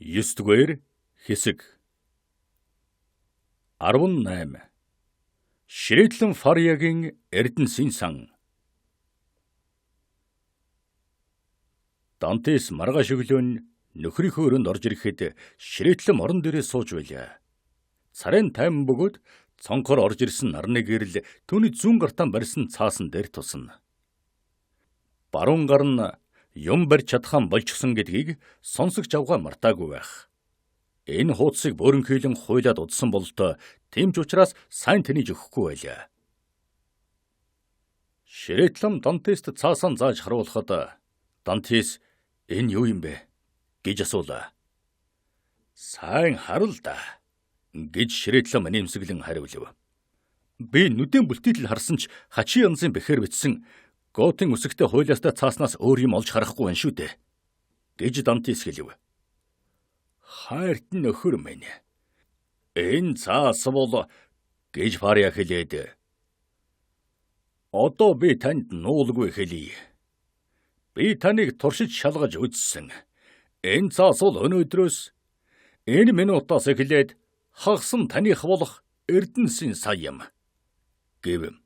9-р хэсэг. 18. Ширээтлэн Фарьягийн Эрдэнэсийн сан. Дантес маргааш өглөө нь нөхрийнхөө өрөөнд орж ирэхэд ширээтлэн орон дээрээ сууж байлаа. Царайн тайван бөгөөд цонхоор орж ирсэн нарны гэрэл түүний зүүн гартаа барьсан цаасан дээр тусна. Баруун гар нь юм барьж чадхаа болчихсон гэдгийг сонсогч авгаа мартаагүй байх. Энэ хуудсыг бөөрөнхийлөн хуйлаад удсан бололтой тийм ч учраас сайн тэнийж өгөхгүй байлаа. Ширээтлэм Дантест цаасаа зааж харуулхад Дантес энэ юу юм бэ гэж асуулаа. Сайн харал да гэж Ширээтлэм нэмсэглэн хариулв. Би нүдэн бүлтийтэл харсан ч хачин янзын бэхээр битсэн Готын үсэгтэй хуйлаастай цааснаас өөр юм олж харахгүй байна шүү дээ гэж Дантес хэлв. Хайрт нөхөр минь. Энэ цаас бол гэж Фарья хэлээд. Одоо би танд нуулгүй хэлье. Би таныг туршиж шалгаж үзсэн. Энэ цаас бол өнөөдрөөс энэ минутаас эхлээд хагасан таных болох Эрдэнэсийн сая юм гэв.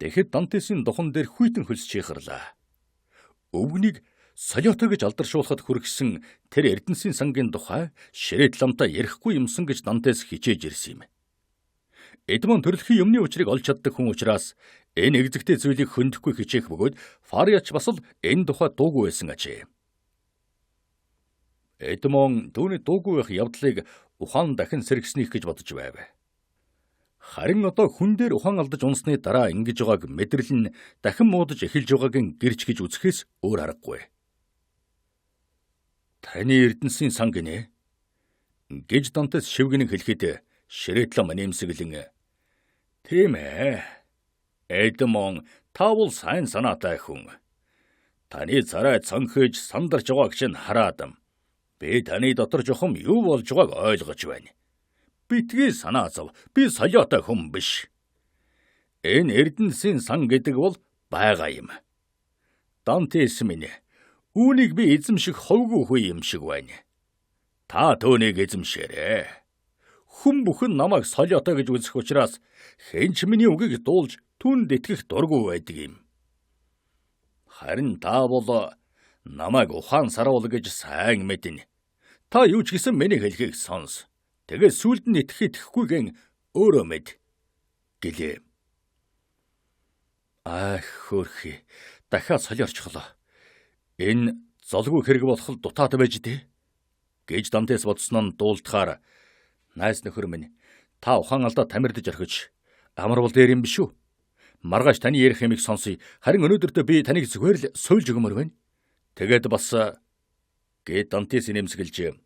Тэгэхэд Дантесийн духан дээр хүйтэн хөлс чихэрлээ. Өвгнийг солиотой гэж алдаршуулахад хүргэсэн тэр Эрдэнэсийн сангийн тухай ширээт ламтай ярихгүй юмсан гэж Дантес хичээж ирсэн юм. Эдмон төрөлхийн юмны учрыг олж чаддаг хүн учраас энэ эгзэгтэй зүйлийг хөндөхгүй хичээх бөгөөд Фарьяч бас л энэ тухай дуугүй байсан ажээ. Эдмон түүний дуугүй байх явдлыг ухаан дахин сэргэсэнийх гэж бодож байв. Харин одоо хүн дээр ухаан алдаж унсны дараа ингэж байгааг мэдрэл нь дахин муудаж эхэлж байгаагийн гэрч гэж үзэхээс өөр аргагүй. Таны Эрдэнэсийн сан гинэ гэж Дантес шивгэнэн хэлэхэд ширээтлэн нэмсэглэн тийм ээ. Эдмон та бол сайн санаатай хүн. Таны царай цонхож сандарч байгааг чинь хараад би таны дотор жохом юу болж байгааг ойлгож байна. Битгий санаа зов. Би солиотой хүн биш. Энэ Эрдэнэсийн сан гэдэг бол байгаа юм. Дантес минь үүнийг би эзэмших ховгүй хүй юм шиг байна. Та түүнийг эзэмшээрэй. Хүн бүхэн намайг солиотой гэж үзэх учраас хэн ч миний үгийг дуулж түүнд итгэх дургүй байдаг юм. Харин та бол намайг ухаан саруул гэж сайн мэднэ. Та юу ч гэсэн миний хэлхийг сонс. Тэгээд сүүлд нь итгэх итгэхгүйгэн өөрөө мэд гэлээ. Ах хөөрхий дахиад солиорчхлоо. Энэ золгүй хэрэг болох л дутаад байж дээ гэж Дантес бодсон нь дуулдахаар найз нөхөр минь та ухаан алдаа тамирдаж орхиж амар бол дээр юм биш үү? Маргааш таны ярих юмыг сонсъё. Харин өнөөдөртөө би таныг зүгээр л суйлж өгмөр байна. Тэгээд бас гээд Дантес нэмсгэлж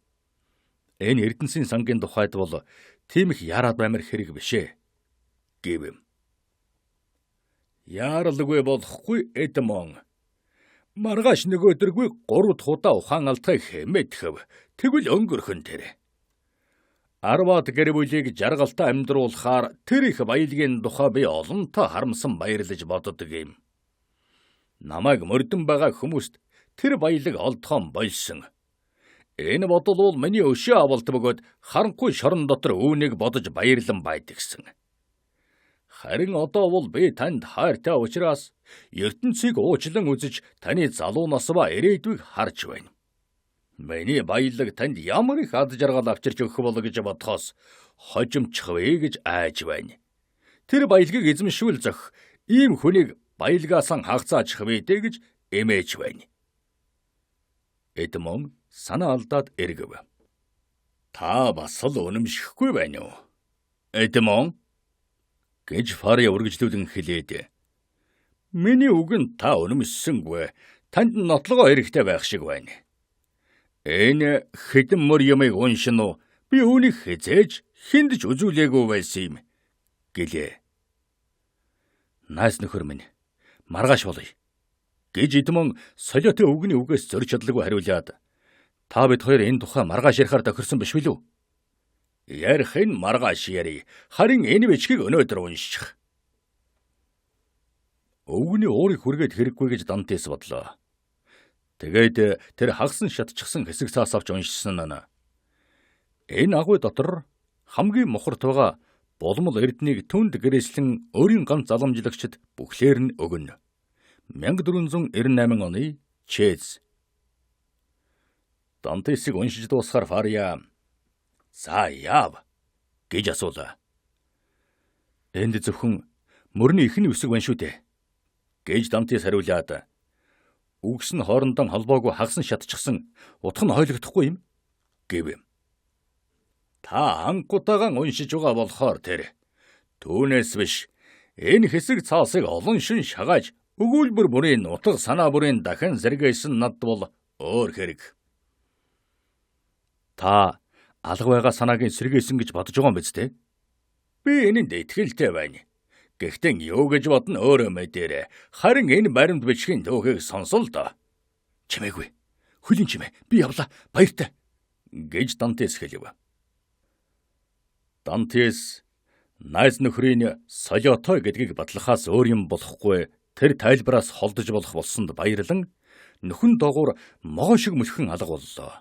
энэ Эрдэнэсийн сангийн тухайд бол тийм их яарад баймар хэрэг биш ээ гэв. Яаралгүй болохгүй Эдмон. Маргааш нөгөөдөргүй 3 дахь удаа ухаан алдахыг хэмээтгэв. Тэгвэл өнгөрхөн тэр. Арват гэр бүлийг жаргалтай амьдруулахаар тэр их баялагын тухай би олонтоо харамсан баярлаж боддог юм. Намайг мөрдөн байгаа хүмүүст тэр баялаг олдхон болсон. Энэ бодол бол миний өшөө авалт бөгөөд харанхуй шорон дотор үүнийг бодож баярлан байдагсан. Харин одоо бол би танд хайртай учраас ертөнцийг уучлан үзэж таны залуу нас ба ирээдүйг харж байна. Миний баялаг танд ямар их ад жаргал авчирч өгөх бол гэж бодхоос хожимчих вэ гэж айж байна. Тэр баялагийг эзэмшвэл зөх ийм хүнийг баялагаасан хагацаачих вэ дээ гэж эмээж байна. Эдмон санаа алдаад эргэв. Та бас л үнэмшихгүй байна уу? Эдмон гэж Фарья үргэлжлүүлэн хэлээд. Миний үгэнд та үнэмшсэнгүй. Танд нотлогоо хэрэгтэй байх шиг байна. Энэ хэдэн мөр юмыг уншин уу? Би үүнийг хизээж хүнд ч үзүүлээгүй байсан юм гэлээ. Найз нөхөр минь маргааш болъё гэж Эдмон солиотой өвгөний үгээс зорж чадлагүй хариулаад та бид хоёр энэ тухай маргааш ярихаар тохирсон биш билүү? Ярих нь маргааш ярий. Харин энэ бичгийг өнөөдөр уншчих. Өвгөний уурыг хүргээд хэрэггүй гэж Дантес бодлоо. Тэгээд тэр хагсан шатчихсан хэсэг цаас авч уншсан нь энэ агуй дотор хамгийн мухарт байгаа булмал эрднийг түнд гэрээслэн өөрийн ганц заламжлагчид бүхлээр нь өгнө. 1498 оны Чэз. Дантесыг уншиж дуусахаар Фария "За яав" гэж асуулаа. Энд зөвхөн мөрний ихний үсэг байна шүү дээ гэж Дантес хариулаад үгс нь хоорондоо холбоогүй хагсан шатчихсан утга нь ойлгохдохгүй юм гэв. Та анхуутайгаан уншиж байгаа болохоор тэр түүнээс биш энэ хэсэг цаасыг олон шин шагааж өгүүлбэр бүрийн утга санаа бүрийн дахин сэргээсэн над бол өөр хэрэг. Та алга байгаа санааг нь сэргээсэн гэж бодож байгаа юм биз дээ? Би энэнд итгэлтэй байна. Гэхдээ юу гэж бодно өөрөө мэдээрэй. Харин энэ баримт бичгийн түүхийг сонсол доо. Чимээгүй. Хөлийн чимээ. Би явлаа. Баяртай гэж Дантес хэлв. Дантес найз нөхрийн солиотой гэдгийг батлахаас өөр юм болохгүй тэр тайлбараас холдож болох болсонд баярлан нөхөн доогуур могой шиг мөлхөн алга боллоо.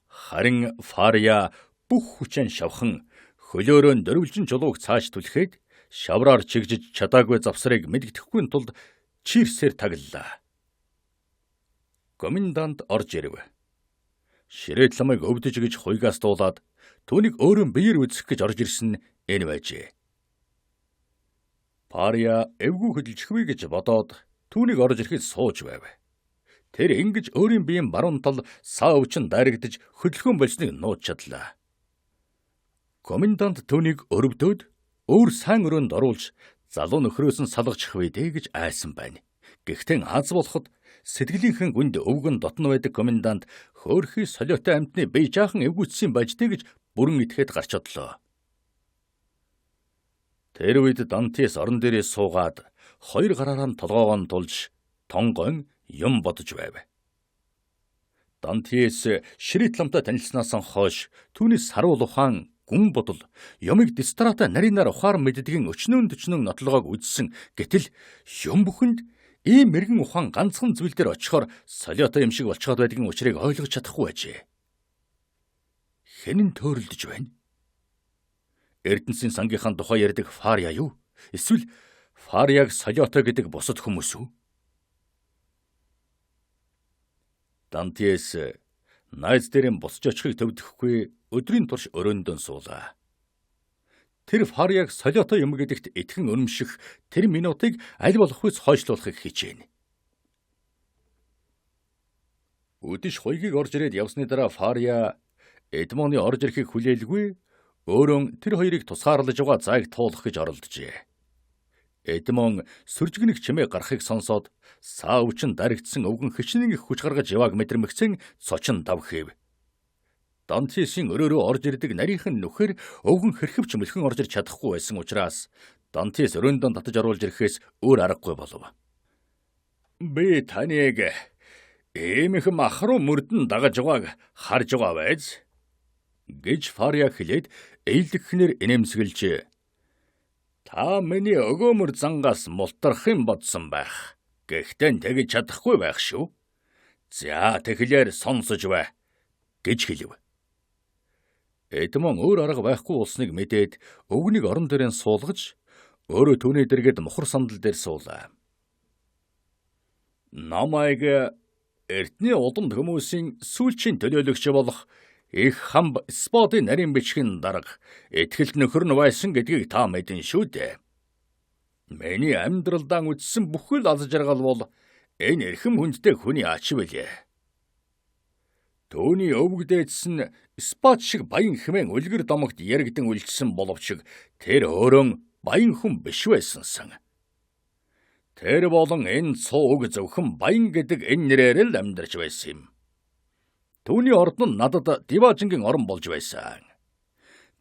Харин Фария бүх хүчээ шавхан хөлөөрөө дөрвөлжин чулууг цааш түлхээд шавраар чигжиж чадаагүй завсрыг мэддэхгүй тулд чирсээр таглалаа. Комендант орж ирэв. Ширээт ламыг өвдөж гэж хуйгаас дуулаад түүнийг өөрөө биеэр үзэх гэж орж ирсэн нь энэ байжээ. Пария эвгүй хөдөлжихгүй гэж бодоод түүнийг орж ирэхэд сууж байв. Тэр ингэж өөрийн биеийн баруун тал саа өвчин дайрагдаж хөдөлгөөн болсныг нууж чадлаа. Комендант түүнийг өрөвдөөд өөр сайн өрөөнд оруулж залуу нөхрөөс нь салгачих вэ дээ гэж айсан байна. Гэхдээ аз болоход сэтгэлийнхэн гүнд өвгөн дотно байдаг комендант хөөрхий солиотой амьтны бие жаахан эвгүйцсэн байж дээ гэж бүрэн итгээд гарч одлоо. Тэр үед Дантес орон дээрээ суугаад хоёр гараараа нь толгоогоо нь тулж тонгойн юм бодож байв. Дантес ширээт ламтай танилцсанаас хойш түүний саруул ухаан гүн бодол юмыг дистратай нарийнаар ухаар мэддгийн өчнөөн төчнөн нотлогоог үзсэн. Гэтэл юм бүхэнд ийм мэрэгэн ухаан ганцхан зүйл дээр очихоор солиотой юм шиг болцоод байдгийн учрыг ойлгож чадахгүй байжээ. Хэн нь төөрөлдөж байна? Эрдэнэсийн сангийнхаа тухай ярьдаг Фария юу? Эсвэл Фарияг солиотой гэдэг бусад хүмүүс үү? Дантес найз дээрээ босч очихыг төвдөхгүй өдрийн турш өрөөндөө суулаа. Тэр Фарияг солиотой юм гэдэгт итгэн үнэмших тэр минутыг аль болох үс хойшлуулахыг хичээнэ. Үдэш хуйгийг орж ирээд явсны дараа Фария Эдмоны орж ирэхийг хүлээлгүй өөрөө тэр хоёрыг тусгаарлаж байгаа зайг туулах гэж оролдожээ. Эдмон сүржигнэх чимээ гарахыг сонсоод саа өвчин даригдсан өвгөн хичнээн их хүч гаргаж явааг мэдрэмгцэн цочин давхив. Дантесийн өрөөрөө орж ирдэг нарийнхан нүхээр өвгөн хэрхэвч мөлхөн орж ирч чадахгүй байсан учраас Дантес өрөөндөө татаж оруулж ирэхээс өөр аргагүй болов. Би таныг иймхэн мах руу мөрдөн дагаж байгааг харж байгаа байж гэж Фария хэлээд эйлэгхнэр инээмсэглэж та миний өгөөмөр зангаас мултрах юм бодсон байх. Гэхдээ тэгж чадахгүй байх шүү. За тэгэхээр сонсож бай гэж хэлв. Эдмон өөр арга байхгүй болсныг мэдээд өвгнийг орон дээрээ суулгаж өөрөө түүний дэргэд мухар сандал дээр суулаа. Намайг эртний удамд хүмүүсийн сүүлчийн төлөөлөгч болох их хамб Сподын нарийн бичгийн дарга итгэлт нөхөр нь байсан гэдгийг та мэдэн шүү дээ. Миний амьдралдаа үтсэн бүхэл аз жаргал бол энэ эрхэм хүндтэй хүний ач билээ. Түүний өвөг дээдс нь Спад шиг баян хэмээн үлгэр домогт яригдан үлдсэн боловч тэр өөрөө баян хүн биш байсансан. Тэр болон энэ цуу үг зөвхөн баян гэдэг энэ нэрээр л амьдарч байсан юм. Түүний ордон нь надад Диважингийн орон болж байсан.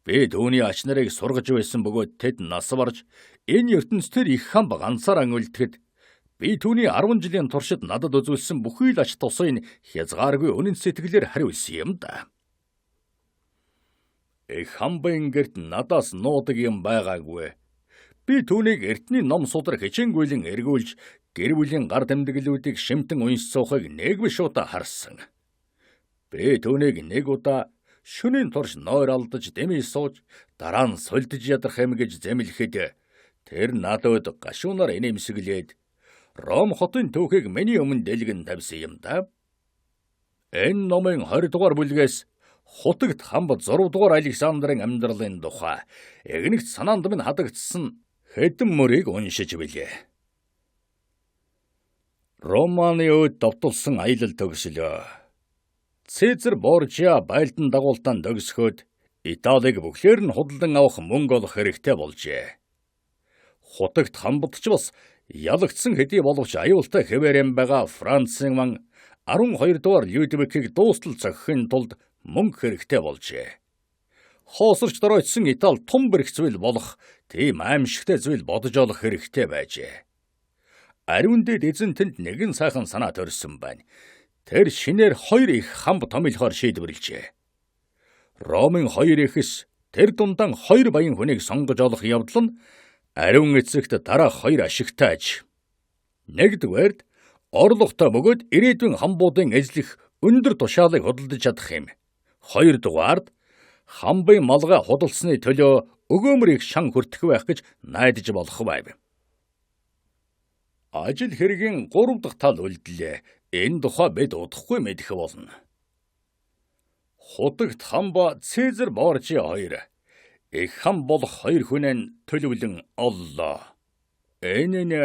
Би түүний ач нарыг сургаж байсан бөгөөд тэд нас барж энэ ертөнцийн их хамб ганцаараа үлдэхэд би түүний 10 жилийн туршид надад үзүүлсэн бүхий л ач тусыг хязгааргүй үнэн сэтгэлээр хариулсан юм да. Их хамбын гэрт надаас нуудаг юм байгаагүй. Би түүнийг эртний ном судар хичээнгүйлэн эргүүлж Гэр бүлийн гар тэмдэглэлүүдийг шимтэн уншицуухыг нэг биш удаа харсан. Би түүнийг нэг удаа шөнийн турш нойр алдаж дэмий сууж дараа нь сулдж ядрах юм гэж зэмлэхэд тэр надад гашуунаар инээмсэглээд Ром хотын түүхийг миний өмнө дэлгэн тавьсан юм да. Энэ номын 20 дугаар бүлгээс хутагт хамб 6 дугаар Александрын амьдралын тухай эгнэгт санаанд минь хадагдсан хэдэн мөрийг уншиж билээ. Романы өөд довтолсон аялал төгслөө. Цезар Боржиа байлдан дагуултаа төгсгөөд Италиг бүхлээр нь худалдан авах мөнгө олох хэрэгтэй болжээ. Хутагт хамбад ч бас ялагдсан хэдий боловч аюултай хэвээрэн байгаа Францын ман 12 дугаар Людвигийг дуустал зохихын тулд мөнгө хэрэгтэй болжээ. Хоосорч доройтсон Итали том бэрх зүйл болох тийм аимшигтай зүйл бодож олох хэрэгтэй байжээ. Ариун дээд эзэн тэнд нэгэн сайхан санаа төрсөн байна. Тэр шинээр хоёр их хамб томилохоор шийдвэрлэжээ. Ромын хоёр эхэс тэр дундаан хоёр баян хүнийг сонгож олох явдал нь ариун эцэгт дараах хоёр ашигтай аж. Нэгдүгээрт орлоготой бөгөөд ирээдүйн хамбуудын эзлэх өндөр тушаалыг худалдаж чадах юм. Хоёрдугаарт хамбын малгай худалдсаны төлөө өгөөмөр их шан хүртэх байх гэж найдаж болох байв. Ажил хэргийн 3 дахь тал үлдлээ. Энэ тухай бид удахгүй мэдэх болно. Хутагт хамба Цезар Боржиа хоёр их хам болох хоёр хүн нь төлөвлөн оллоо. Энэ нь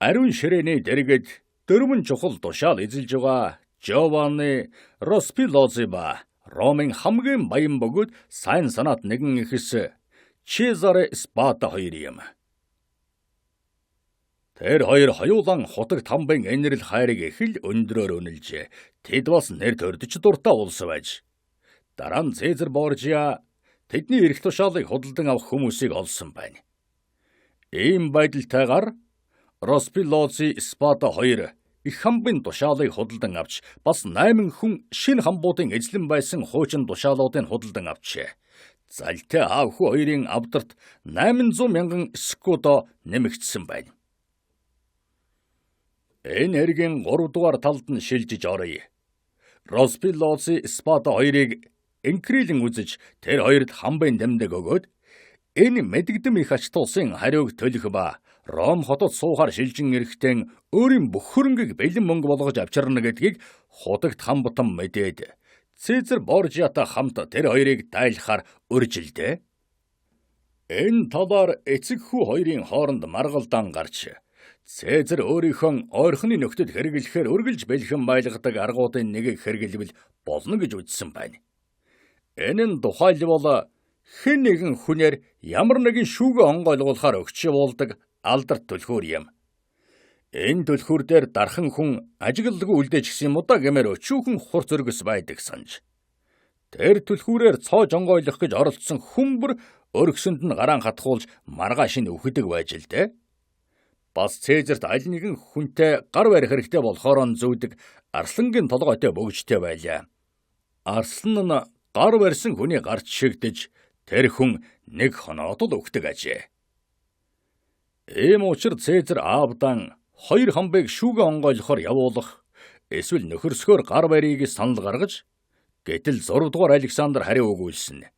ариун ширээний дэргэд дөрвөн чухал тушаал эзэлж байгаа Жованни Роспилози ба Ромын хамгийн баян бөгөөд сайн санаат нэгэн эхэс Чезаре Спата хоёр юм. Тэр хоёр хоёулан хутагт хамбын энэрл хайрыг их л өндрөөр үнэлжээ. Тэд бас нэр төрдөж дуртай улс байж. Дараа нь Цезар Боржиа тэдний эрх тушаалыг худалдан авах хүмүүсийг олсон байна. Ийм байдалтайгаар Роспилози Спата хоёр их хамбын тушаалыг худалдан авч бас 8 хүн шинэ хамбуудын эзлэн байсан хуучин тушаалуудыг худалдан авчээ. Залтай аав хүү хоёрын авдарт 800 мянган скудо нэмэгдсэн байна. Энэ хэргийн 3 дугаар талд нь шилжиж оръё. Роспилози Спата хоёрыг энкрилэн үзэж тэр хоёрт хамбын тэмдэг өгөөд энэ мэдэгдэм их ач тулсын хариуг төлөх ба Ром хотод суухаар шилжин эрэхтэн өөрийн бүх хөрөнгийг бэлэн мөнгө болгож авчирна гэдгийг хутагт хамбатан мэдээд Цезар Боржиатай хамт тэр хоёрыг дайлахаар урьжилдээ. Энэ талаар эцэг хүү хоёрын хооронд маргалдаан гарч Цезар өөрийнхөө ойрхоны нөхдөд хэрэглэхээр үргэлж бэлхэн байлгадаг аргуудын нэгийг хэрэглэвэл болно гэж үзсэн байна. Энэ нь тухайлбал хэн нэгэн хүнээр ямар нэгэн шүүгээ онгойлгуулахаар өгч явуулдаг алдарт түлхүүр юм. Энэ түлхүүр дээр дархан хүн ажиглалгүй үлдээж гисэн юм уу да гэмээр өчүүхэн хурц өргөс байдаг санж. Тэр түлхүүрээр цоож онгойлгох гэж оролдсон хүн бүр өргөсөнд нь гараан хатгуулж маргааш нь үхэдэг байж л дээ. Бас Цезарт аль нэгэн хүнтэй гар барих хэрэгтэй болохоор нь зүүдэг арслангийн толгойтой бөгжтэй байлаа. Арслан нь гар барьсан хүний гарт шигдэж тэр хүн нэг хоноод л өгдөг ажээ. Ийм учир Цезар аавдан хоёр хамбыг шүүгээ онгойлгохоор явуулах эсвэл нөхөрсгөөр гар барийг санал гаргаж гэтэл 6 дугаар Александр хариу өгүүлсэн.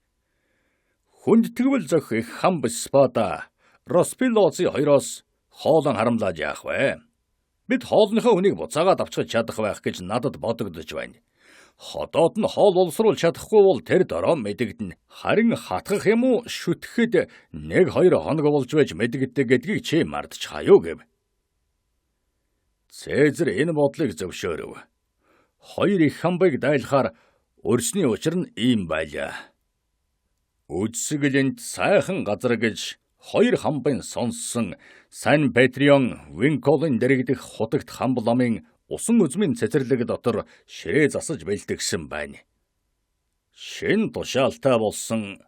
Хүндтгэвэл зөх их хамб Спада Роспилози хоёроос хоолон харамлаад яах вэ? Бид хоолныхоо үнийг буцаагаад авчихаж чадах байх гэж надад бодогдож байна. Ходоод нь хоол боловсруулж чадахгүй бол тэр дороо мэдэгдэнэ. Харин хатгах юм уу шүтгэхэд 1-2 хоног болж байж мэдэгддэг гэдгийг чи мартчихаа юу гэв. Цезар энэ бодлыг зөвшөөрөв. Хоёр их хамбыг дайлахаар урьсны учир нь ийм байлаа. Үдсгэлэнд сайхан газар гэж хоёр хамбын сонссон Сан Петрион Винколын дэрэгдэх хутагт хамб ламын усан үзмийн цэцэрлэг дотор ширээ засаж бэлтгэсэн байна. Шин тушаалтай болсон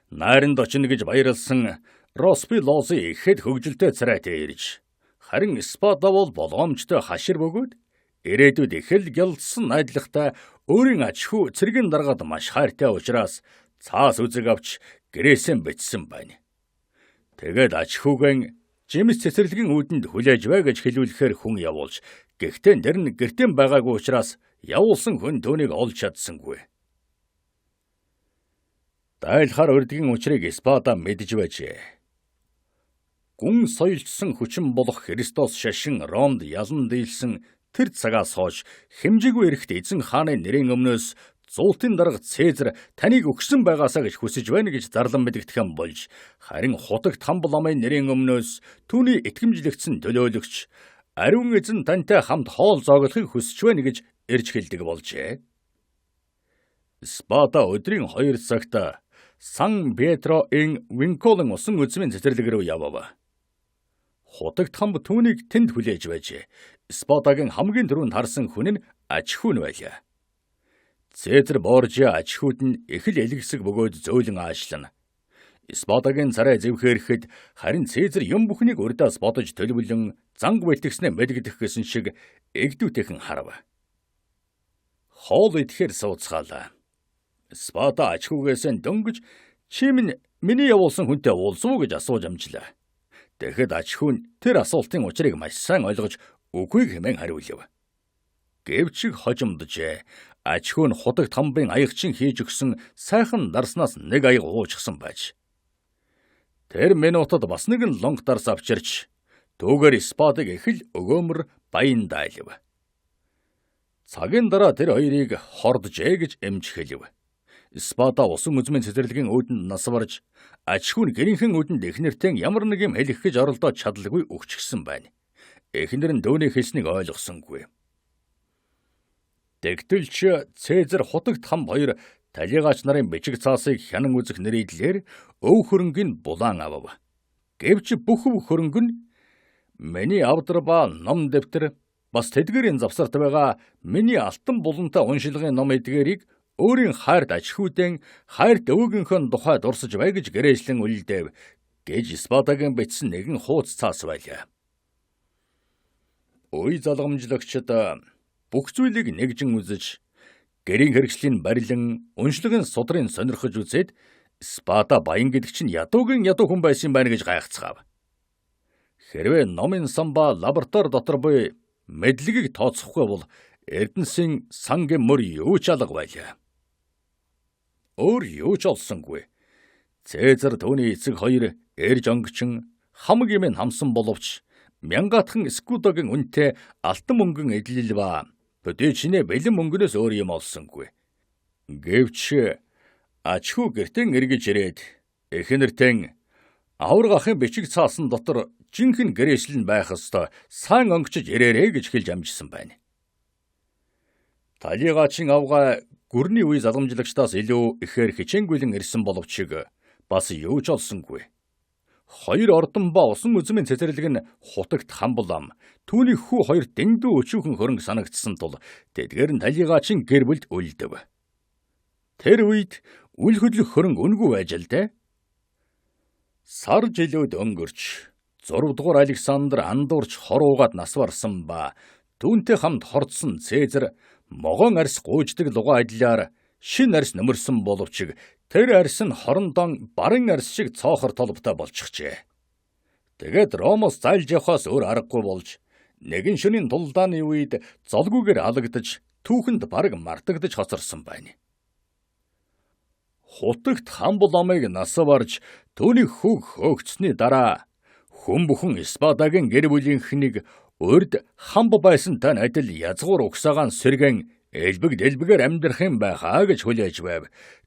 найранд очино гэж баярлсан Роспилози ихэд хөгжилтэй царайтай ирж харин Спада бол болгоомжтой хашир бөгөөд ирээдүйд их л гялдсан найдлагатай өөрийн ач хүү цэргийн даргаад маш хайртай учраас цаас үзэг авч гэрээсээ бичсэн байна. Тэгээд ач хүүгэн Жимс цэцэрлэгийн үүдэнд хүлээж бай гэж хэлүүлэхээр хүн явуулж, гэхдээ тэр нь гэртээ байгаагүй учраас явуулсан хүн түүнийг олж чадсангүй. Дайлахаар урдгийн учрыг Спада мэдж байжээ. Гүн соёлчсон хүчин болох Христос шашин Ромд ялан дийлсэн тэр цагаас хойш хэмжээгүй эрэхт эзэн хааны нэрийн өмнөөс зуултын дарга Цезар таныг өгсөн байгаасаа гэж хүсэж байна гэж зарлан мэдэгдэх юм болж, харин хутагт хамбал ламын нэрийн өмнөөс түүний итгэмжлэгдсэн төлөөлөгч ариун эзэн тантай хамт хоол зооглохыг хүсэж байна гэж ирж хэлдэг болжээ. Спада өдрийн 2 цагт Сан Петро ин Винколын усан үзмийн цэцэрлэг рүү явав. Хутагт хамб түүнийг тэнд хүлээж байжээ. Спадагийн хамгийн түрүүнд харсан хүн нь аж ахуйн байлаа. Цезар Боржиа аж ахуйд нь их л элгэсэг бөгөөд зөөлөн аашлана. Спадагийн царай зэвхээрэхэд харин Цезар юм бүхнийг урдаас бодож төлөвлөн занг бэлтгэснээ мэдэгдэх гэсэн шиг эгдүүтэйхэн харав. Хоол идэхээр сууцгаалаа. Спада аж ахуйгээс дөнгөж чи минь миний явуулсан хүнтэй уулзав уу гэж асууж амжлаа. Тэгэхэд аж ахуй нь тэр асуултын учрыг маш сайн ойлгож үгүй хэмээн хариулав. Гэвч хожимджээ. Аж ахуй нь хутагт хамбын аягчин хийж өгсөн сайхан дарснаас нэг аяга уучсан байж. Тэр минутад бас нэгэн лонг дарс авчирч түүгээр Спадыг их л өгөөмөр баян дайлав. Цагийн дараа тэр хоёрыг хорджээ гэж эмч хэлв. Спада усан үзмийн цэцэрлэгийн уудэнд нас барж, аж ахуйн гэрийнхэн үүдэнд эхнэртэй ямар нэг юм хэлэх гэж оролдоод чадалгүй өгчихсөн байна. Эхнэр нь дөөний хэлснийг ойлгосонгүй. Тэгтэл ч Цезар хутагт хам хоёр талигаач нарын бичиг цаасыг хянан үзэх нэрийдлэр өв хөрөнгийг булаан авав. Гэвч бүх өв хөрөнгө нь миний авдар ба ном дэвтэр бас тэдгэрийн завсарт байгаа миний алтан булантай уншилгын ном эдгээрийг өөрийн хайрт аж ахуйдэн хайрт өвгөнхөө тухай дурсаж бай гэж гэрээжлэн үлдээв гэж Спадагийн бичсэн нэгэн хууц цаас байлаа. Үе залгамжлагчид бүх зүйлийг нэгжин үзэж гэрийн хэрэгслийн барилан уншлагын судрын сонирхож үзээд Спада баян гэдэг чинь ядуугийн ядуу хүн байсан байна гэж гайхацгаав. Хэрвээ номын сан ба лаборатори дотор буй мэдлэгийг тооцохгүй бол Эрдэнэсийн сангийн мөр юу ч алга байлаа. Өөр юу ч олсонгүй. Цезар түүний эцэг хоёр эрж онгочин хамаг юм хамсан боловч мянгаатхан скудогийн үнэтэй алтан мөнгөн эдлэл ба бүдээ чинээ бэлэн мөнгөнөөс өөр юм олсонгүй. Гэвч аж ахуй гэртэн эргэж ирээд эхнэртэн аварга ахын бичиг цаасан дотор жинхэнэ гэрээсэл нь байх ёстой сайн онгочж ирээрэй гэж хэлж амжсан байна. Талигачин авгай гүрний үе залгамжлагчдаас илүү ихээр хичээнгүйлэн ирсэн боловч бас юу ч олсонгүй. Хоёр ордон ба усан үзмийн цэцэрлэг нь хутагт хамбалам түүний хүү хоёр дэндүү өчүүхэн хөрөнгө санагдсан тул тэдгээр нь талигачин гэр бүлд үлдэв. Тэр үед үл хөдлөх хөрөнгө үнэгүй байж л дээ. Сар жилүүд өнгөрч 6 дугаар Александр андуурч хоруугаад нас барсан ба түүнтэй хамт хордсон Цезар могоон арьс гуйждаг лугаа адилаар шин арьс нөмөрсөн боловч тэр арьс нь хорондон барын арьс шиг цоохор толботой болчихжээ. Тэгээд Ромоос зайлж явхаас өөр аргагүй болж нэгэн шөнийн тулдааны үед золгүйгээр алагдаж түүхэнд бараг мартагдаж хоцорсон байна. Хутагт хамбал амыг нас барж түүний хүүг хөөгцсөний дараа хүн бүхэн Спадагийн гэр бүлийнхнийг урд хамб байсантай адил язгуур угсаагаан сэргэн элбэг дэлбэгээр амьдрах юм байхаа гэж хүлээж байв.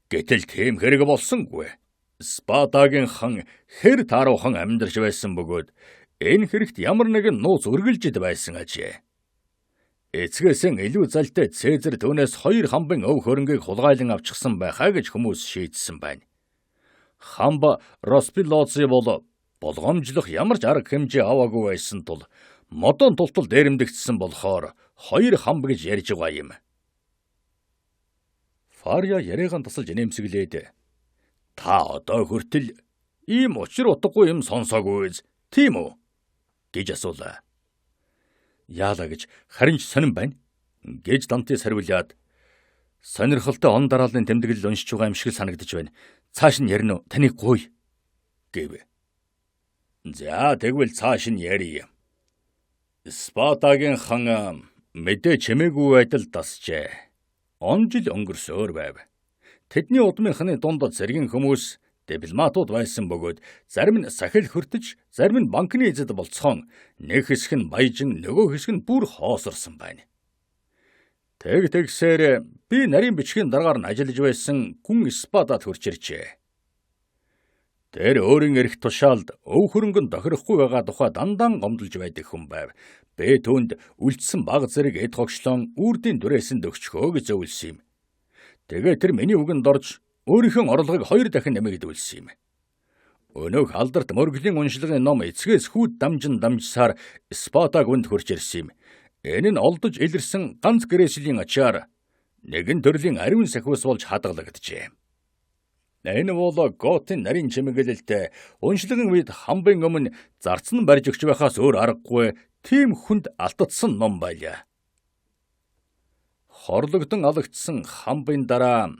Гэтэл тийм хэрэг болсонгүй. Спадагийн хан хэр тааруухан амьдарч байсан бөгөөд энэ хэрэгт ямар нэгэн нууц үргэлжид байсан ажээ. Эцгээсэн илүү залтай Цезар түүнээс хоёр хамбын өв хөрөнгийг хулгайлан авчихсан байхаа гэж хүмүүс шийдсэн байна. Хамб Роспилоци бол болгоомжлох ямар ч арга хэмжээ аваагүй байсан тул модон тултал дээрэмдэгдсэн болохоор хоёр хамб гэж ярьж байгаа юм. Фарья яриагаан тасалж инээмсэглээд та одоо хүртэл ийм учир утгагүй юм сонсоогүй биз, тийм үү гэж асуулаа. Яалаа гэж харин ч сонин байна гэж Дантес хариулаад сонирхолтой он дарааллын тэмдэглэл уншиж байгаа юм шиг санагдаж байна. Цааш нь ярина уу? Таныг гуй гэв. За тэгвэл цааш нь ярья. Спартагийн хан мэдээ чимээгүй байдал дасжээ. Он жил өнгөрсөөр байв. Тэдний удмынхны дунд зэргийн хүмүүс дипломатууд байсан бөгөөд зарим нь сахил хөртөж, зарим нь банкны эзэд болцохон, нэг хэсэг нь баяжин, нөгөө хэсэг нь бүр хоосорсон байна. Тэг тэгсээр би нарийн бичгийн даргаар нь ажиллаж байсан гүн Спадад хурж иржээ. Тэр өөрийн эрх тушаалд өв хөрөнгөн тохирохгүй байгаа тухай дандаа гомдолж байдаг хүн байв. Би түүнд үлдсэн баг зэрэг эд хогшлон үрдийн дүрээсэнд өгчхөө гэж зөвлөсөн юм. Тэгээ тэр миний үгэнд орж өөрийнхөө орлогыг 2 дахин нэмэгдүүлсэн юм. Өнөөх алдарт мөргөлийн уншлагын ном эцгээс хүүд дамжин дамжсаар Спартаг үнд хурж ирсэн юм. Энэ нь олдож илэрсэн ганц греслийн ачаар нэгэн төрлийн ариун сахиус болж хадгалагджээ. Энэ бол Готын нарийн чимэглэлтэй уншлагын үед хамбын өмнө зарцсан барьж өгч байхаас өөр аргагүй тийм хүнд алтдсан ном байлаа. Хорлогдон алагдсан хамбын дараа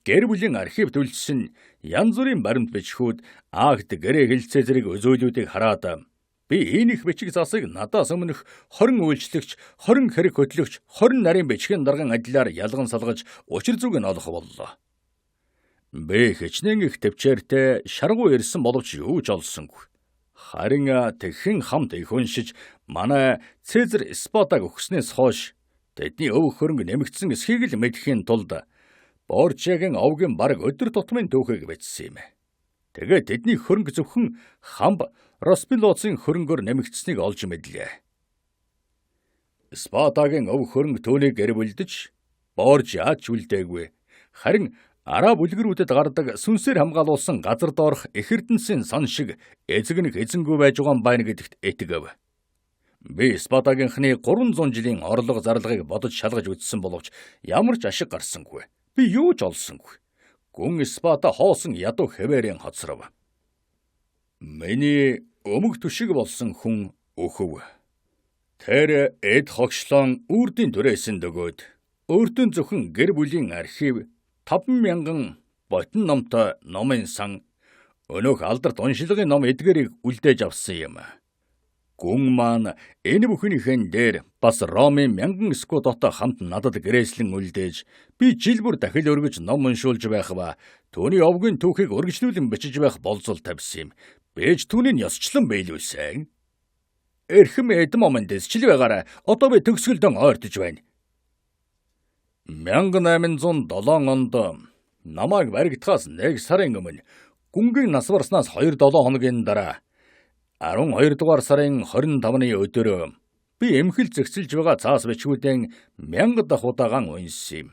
гэр бүлийн архивд үлдсэн янз бүрийн баримт бичгүүд агт гэрээ хэлцээ зэрэг үзүүлүүдийг хараад би энэ их бичиг засыг надаас өмнөх 20 үйлчлэгч, 20 хэрэг хөтлөгч, 20 нарийн бичгийн дарган адилаар ялган салгаж учир зүг нь олох боллоо. Би хичнээн их төвчээртэй шаргуу ирсэн боловч юу ч олсонгүй. Харин тэгхэн хамт их уншиж манай Цезар Спартаг өгснээс хойш тэдний өв хөрөнгө нэмэгдсэн эсхийг л мэдэхийн тулд Боржиагийн овгийн бараг өдөр тутмын түүхийг бичсэн юм. Тэгээд тэдний хөрөнгө зөвхөн хамб Роспилоцын хөрөнгөөр нэмэгдсэнийг олж мэдлээ. Спартагийн өв хөрөнгө түүнийг гэр бүлдэж Боржиач үлдээгүй. Харин Араб үлгэрүүдэд гардаг сүнсээр хамгаалуулсан газар доорх эх эрдэнсийн сан шиг эзэг нэг эзэнгүй байж байгаа юм байна гэдэгт итгэв. Би Спартагийнхны 300 жилийн орлого зарлагыг бодож шалгаж үзсэн боловч ямар ч ашиг гарсангүй. Би юу ч олсонгүй. Гүн Спарта хоосон ядуу хэвээрийн хоцров. Миний өмг түшиг болсон хүн өхөв. Тэр эд хогшлон үрдийн түрээсэн дөгөөд өөртөө зөвхөн гэр бүлийн архив 5,000 ботин номтой номын сан өнөөх алдарт уншлагын ном эдгээрийг үлдээж авсан юм. Гүн маань энэ бүхнийхэн дээр бас Ромын 1000 скудотой хамт надад гэрээслэн үлдээж би жил бүр дахил өргөж ном уншуулж байх ба түүний овгийн түүхийг өргөжлүүлэн бичиж байх болзол тавьсан юм. Бэж түүнийг ёсчлон биелүүлсэн. Эрхэм Эдмонд дэсчил байгаараа одоо би төгсгөлдөн ойртож байна. 1807 онд намайг баригдахаас 1 сарын өмнө гүнгийн нас барснаас 2-7 хоногийн дараа 12 дугаар сарын 25-ны өдөр би эмхэл зэгцэлж байгаа цаас бичгүүдэн 1000 дахь удаагаан уншсан юм.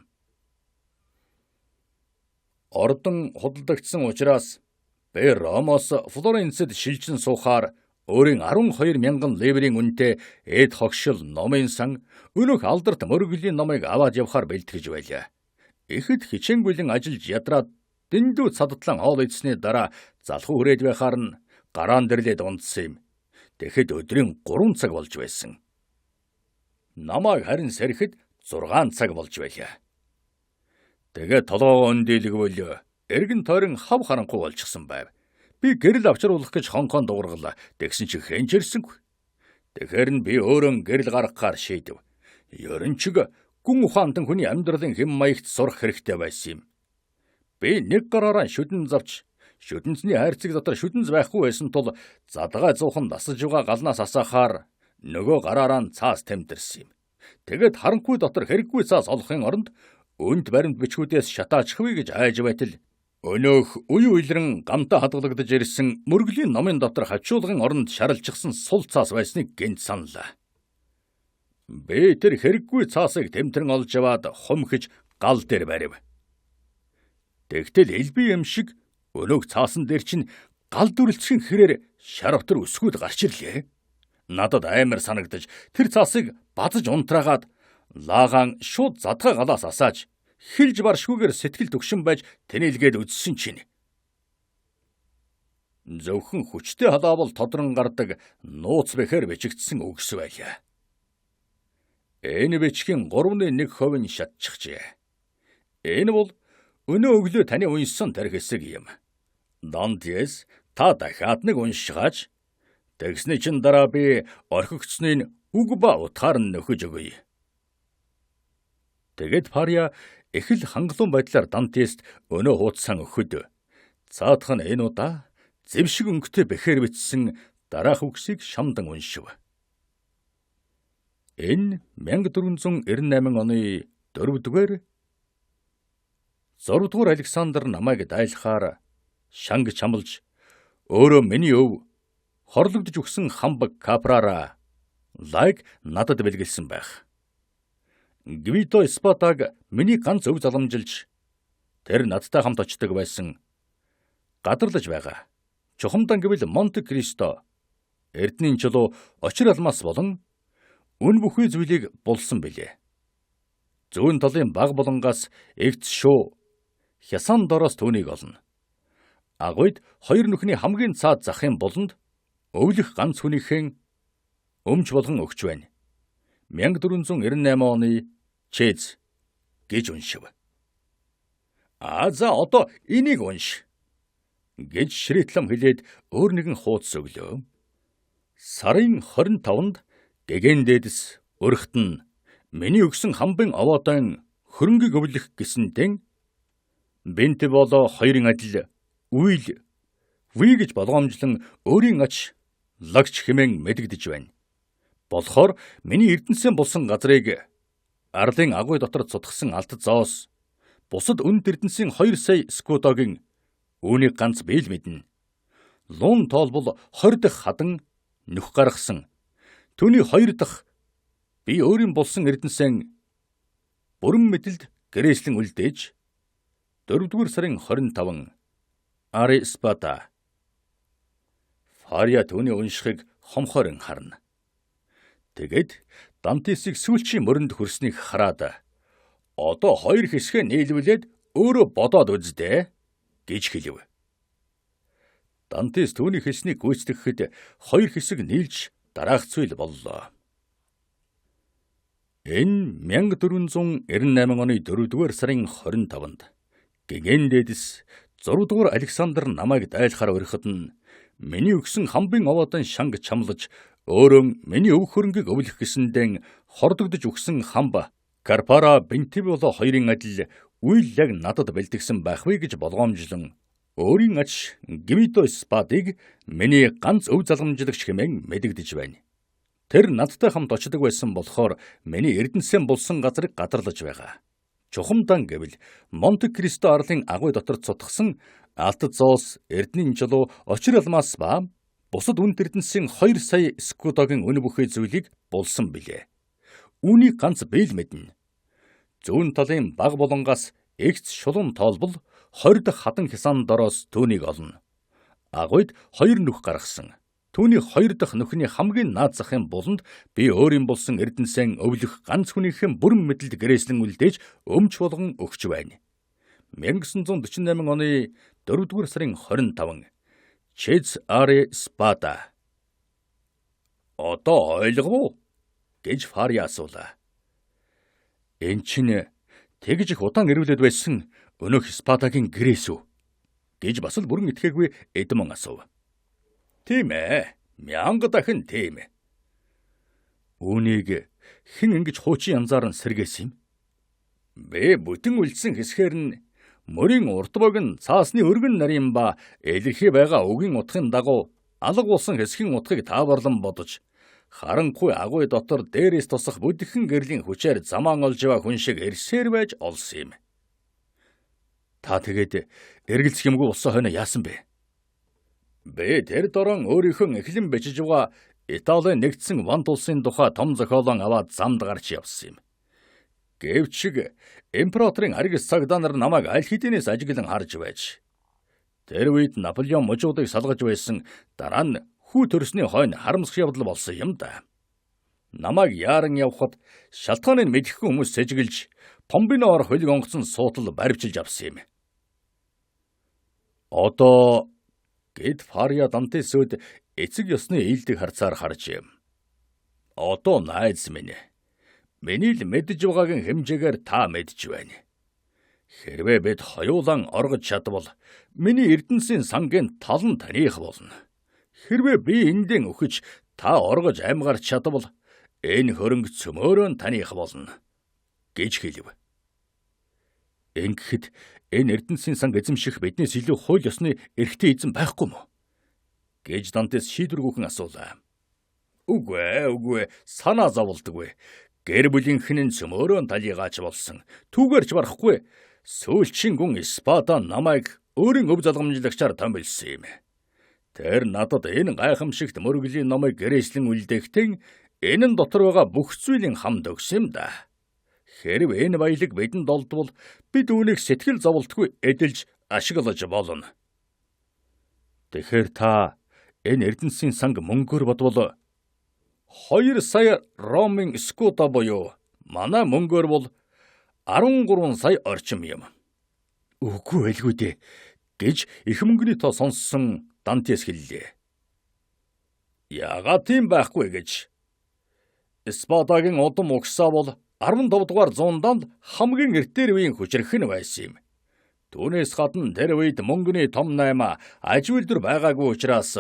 Ордон худалдагдсан учраас би Ромоос Флоренцэд шилжин суухаар өөрийн 12,000 ливрийн үнэтэй эд хогшил номын сан өнөөх алдарт мөргөлийн номыг аваад явхаар бэлтгэж байлаа. Ихэд хичээнгүйлэн ажиллаж ядраад дэндүү цадтлан хоол идсэний дараа залхуу хүрээд байхаар нь гараан дэрлээд унтсан юм. Тэгэхэд өдрийн 3 цаг болж байсан. Намайг харин сэрхэд 6 цаг болж байлаа. Тэгээд толгоогоо өндийлгвэл эргэн тойрон хав харанхуй болчихсон байв. Би гэрэл авчруулах гэж хонхон дуургалаа. Тэгсэн чи хэн ч ирсэнгүй. Тэгэхээр нь би өөрөө гэрэл гаргахаар шийдэв. Ерөнчг гүн ухаантан хүний амьдралын хэм маягт сурах хэрэгтэй байсан юм. Би нэг гараараа шүдэн завч шүдэнцний хайрцаг дотор шүдэнц байхгүй байсан тул задгай зуухан дасаж байгаа галнаас асаахаар нөгөө гараараа нь цаас тэмдэрсэн юм. Тэгээд харанхуй дотор хэрэггүй цаас олохын оронд өнт баримт бичгүүдээс шатаачихвээ гэж айж байтал өнөөх үе үелрэн гамтаа хадгалагдаж ирсэн мөргөлийн номын дотор хачуулгын оронд шаралчихсан сул цаас байсныг гэнт саналаа. Би тэр хэрэггүй цаасыг тэмтрэн олж аваад хумхиж гал дээр барив. Тэгтэл элбий юм шиг өнөөх цаасан дээр чинь гал дүрлцхэн хэрээр шаравтар өсгүүд гарч ирлээ. Надад аймар санагдаж тэр цаасыг базаж унтраагаад лаагаан шууд задгай галаас асааж хилж баршгүйгээр сэтгэл төгшин байж тэнэлгээд үзсэн чинь зөвхөн хүчтэй халаавал тодрон гардаг нууц бэхээр бичигдсэн үгс байлаа. Энэ бичгийн 3.1% нь шатчихжээ. Энэ бол өнөө өглөө таны уншсан тэр хэсэг юм. Дантес та дахиад нэг уншгаач. Тэгсний чин дараа би орхигдсныг үг ба утгаар нь нөхөж өгье. Тэгэд Фарья их л хангалуун байдлаар Дантест өнөө хуудсан өгөхөд цаадах нь энэ удаа зэвшиг өнгөтэй бэхээр бичсэн дараах үгсийг шамдан уншив. Энэ 1498 оны 4-р 6-р Александр намайг дайлахаар шанг чамлж өөрөө миний өв хорлогдож өгсөн хамбаг Капрара лайк надад бэлгэлсэн байх. Гвидо Спатаг миний ганц өв заламжилж тэр надтай хамт очдог байсан. Гадарлаж байгаа. Чухамдан гэвэл Монте Кристо Эрдэнийн чулуу очир алмаас болон үн бүхий зүйлийг булсан билээ. Зүүн талын баг булангаас эгц шуу хясан дороос түүнийг олно. Агуйд хоёр нүхний хамгийн цаад захын буланд өвлөх ганц хүнийхэн өмч болгон өгч байна. 1498 оны Чэз гэж уншив. А за одоо энийг унш гэж Шритлам хэлээд өөр нэгэн хуудас өглөө. Сарын 25-нд гэгэн дээдэс өрхт нь миний өгсөн хамбын овоодон хөрөнгийг өвлөх гэсэнтэн бэнт болоо хоёрын адил үйл ви гэж болгоомжлон өөрийн ач лагч хэмээн мэдэгдэж байна. Болохоор миний эрдэнэсэн болсон газрыг арлын агуй дотор цутгсан алт зоос бусад үнэт эрдэнсийн 2 сая скудогийн үүнийг ганц би л мэднэ. Лун тоолбол 20 дахь хадан нүх гаргасан. Түүний 2 дахь би өөрийн болсон эрдэнсэн бүрэн мэдлд гэрээслэн үлдээж 4-р сарын 25 Ари Спата. Фарья түүний уншихыг хомхорон харна. Тэгэд Дантесийг сүүлчийн мөрөнд хүрснийг хараад одоо хоёр хэсгээ нийлүүлээд өөрөө бодоод үздээ гэж хэлв. Дантес түүний хэлснийг гүйцэтгэхэд хоёр хэсэг нийлж дараах зүйл боллоо. Энэ 1498 оны 4-р сарын 25-нд гэгэн дээдэс 6-р Александр намайг дайлахаар орхиход нь миний өгсөн хамбын овоодон шанг чамлаж өөрөө миний өв хөрөнгийг өвлөх гэсэндэн хордогдож өгсөн хамба Карпара Бентиволо хоёрын адил үйл яг надад бэлтгэсэн байх вэ гэж болгоомжлон өөрийн ач Гвидо Спадыг миний ганц өв залгамжлагч хэмээн мэдэгдэж байна. Тэр надтай хамт очдог байсан болохоор миний эрдэнэсэн булсан газрыг гадарлаж байгаа. Чухамдан гэвэл Монте Кристо арлын агуй дотор цутгсан алт зоос, эрдэнийн чулуу, очир алмаас ба бусад үнэт эрдэнсийн 2 сая скудогийн үнэ бүхий зүйлийг булсан билээ. Үүнийг ганц би л мэднэ. Зүүн талын баг булангаас эгц шулуун тоолбол 20 дахь хадан хясан дороос түүнийг олно. Агуйд 2 нүх гаргасан. Түүний 2 дахь нүхний хамгийн наад захын буланд би өөрийн булсан эрдэнсэн өвлөх ганц хүнийхэн бүрэн мэдлд гэрээслэн үлдээж өмч болгон өгч байна. 1948 оны 4-р сарын 25 Чез Ари Спада. Одоо ойлгов уу гэж Фарья асуулаа. Эн чинь тэгж их удаан эрүүлээд байсан өнөөх Спадагийн гэрээс үү гэж бас л бүрэн итгээгүй Эдмон асуув. Тийм ээ. 1000 дахин тийм. Үүнийг хэн ингэж хуучин янзаар нь сэргээсэн юм? Би бүтэн үлдсэн хэсгээр нь мөрийн урд богино цаасны өргөн нарийн ба илэрхий байгаа үгийн утгын дагуу алга болсон хэсгийн утгыг тааварлан бодож харанхуй агуй дотор дээрээс тусах бүдхэн гэрлийн хүчээр замаан олж яваа хүн шиг эрсээр байж олсон юм. Та тэгээд эргэлзэх юмгүй болсон хойно яасан бэ? Би тэр дорон өөрийнхөө эхлэн бичиж байгаа Италийн нэгдсэн вант улсын тухай том зохиолон аваад замд гарч явсан юм. Гэвч шиг императорын аргис цагдаа нар намайг аль хэдийнээс ажиглан харж байж. Тэр үед Наполеон мужуудыг салгаж байсан, дараа нь хүү төрсний хойно харамсах явдал болсон юм да. Намайг яаран явхад шалтгааныг мэдэхгүй хүмүүс сэжиглж Помбино орох хөлөг онгоцон суутал баривчилж авсан юм. Одоо гэд Фарья Дантесүүд эцэг ёсны ээлдэг харцаар харж юм. Одоо найз минь, миний л мэдж байгаагийн хэмжээгээр та мэдж байна. Хэрвээ бид хоёулан оргож чадвал миний эрдэнсийн сангийн тал нь таних болно. Хэрвээ би эндэн өгөж та оргож амьгарч чадвал энэ хөрөнгө цөмөөрөө таных болно гэж хэлв. Ингэхэд энэ Эрдэнэсийн санг эзэмших биднээс илүү хууль ёсны эрхтэй эзэн байхгүй мө? Гэж Дантес шийдвэргүйхэн асуулаа. Үгүй ээ, санаа зовлдоггүй. Гэр бүлийнх нь цөмөөрөө талийгаач болсон. Түүгээрч барахгүй. Сүүлчийн гүн Спада намайг өөрийн өв залгамжлагчаар томилсон юм. Тэр надад энэ гайхамшигт мөргөлийн номыг гэрээслэн үлдээхдээ энэ нь дотор байгаа бүх зүйлийн хамт өгсөн юм да. Хэрв энэ баялаг бидэнд олдвол бид үүнийг сэтгэл зовлтгүй эдэлж ашиглаж болно. Тэгэхээр та энэ Эрдэнэсийн санг мөнгөөр бодвол 2 сая Ромын скута буюу манай мөнгөөр бол 13 сая орчим юм. Үгүй байлгүй дээ гэж их мөнгөний тоо сонссон Дантес хэллээ. Яагаад тийм байхгүй гэж. Спадагийн удам угсаа бол 15 дугаар зуунданд хамгийн эртээр үеийн хүчрэх нь байсан юм. Түүнээс гадна тэр үед мөнгөний том 8 аж үйлдвэр байгаагүй учраас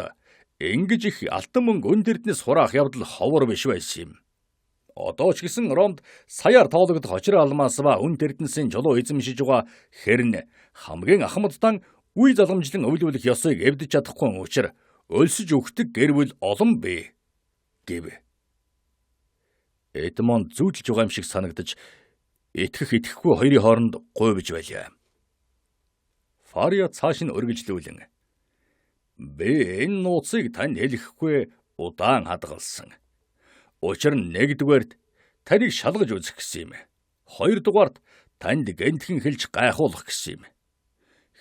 ингэж их алтан мөнгө үн тэрднээс хураах явдал ховор биш байсан юм. Одоо ч гэсэн Ромд саяар тоологдох очир алмаас ба үн тэрднесийн чулуу эзэмшиж байгаа хэрн хамгийн ахмадтан үе залгамжлан өвлөвлөх ёсыг эвдэж чадахгүй учир өлсөж өгдөг гэр бүл олон бий гэв. Эдмонд зүүдэлж байгаа юм шиг санагдаж итгэх итгэхгүй хоёрын хооронд гуйвж байлаа. Фариа цааш нь өргөжлүүлэн би энэ нууцыг танд хэлэхгүй удаан хадгалсан. Учир нь нэгдүгээрт таныг шалгаж үзэх гэсэн юм. Хоёрдугаарт танд гэнтхэн хэлж гайхуулах гэсэн юм.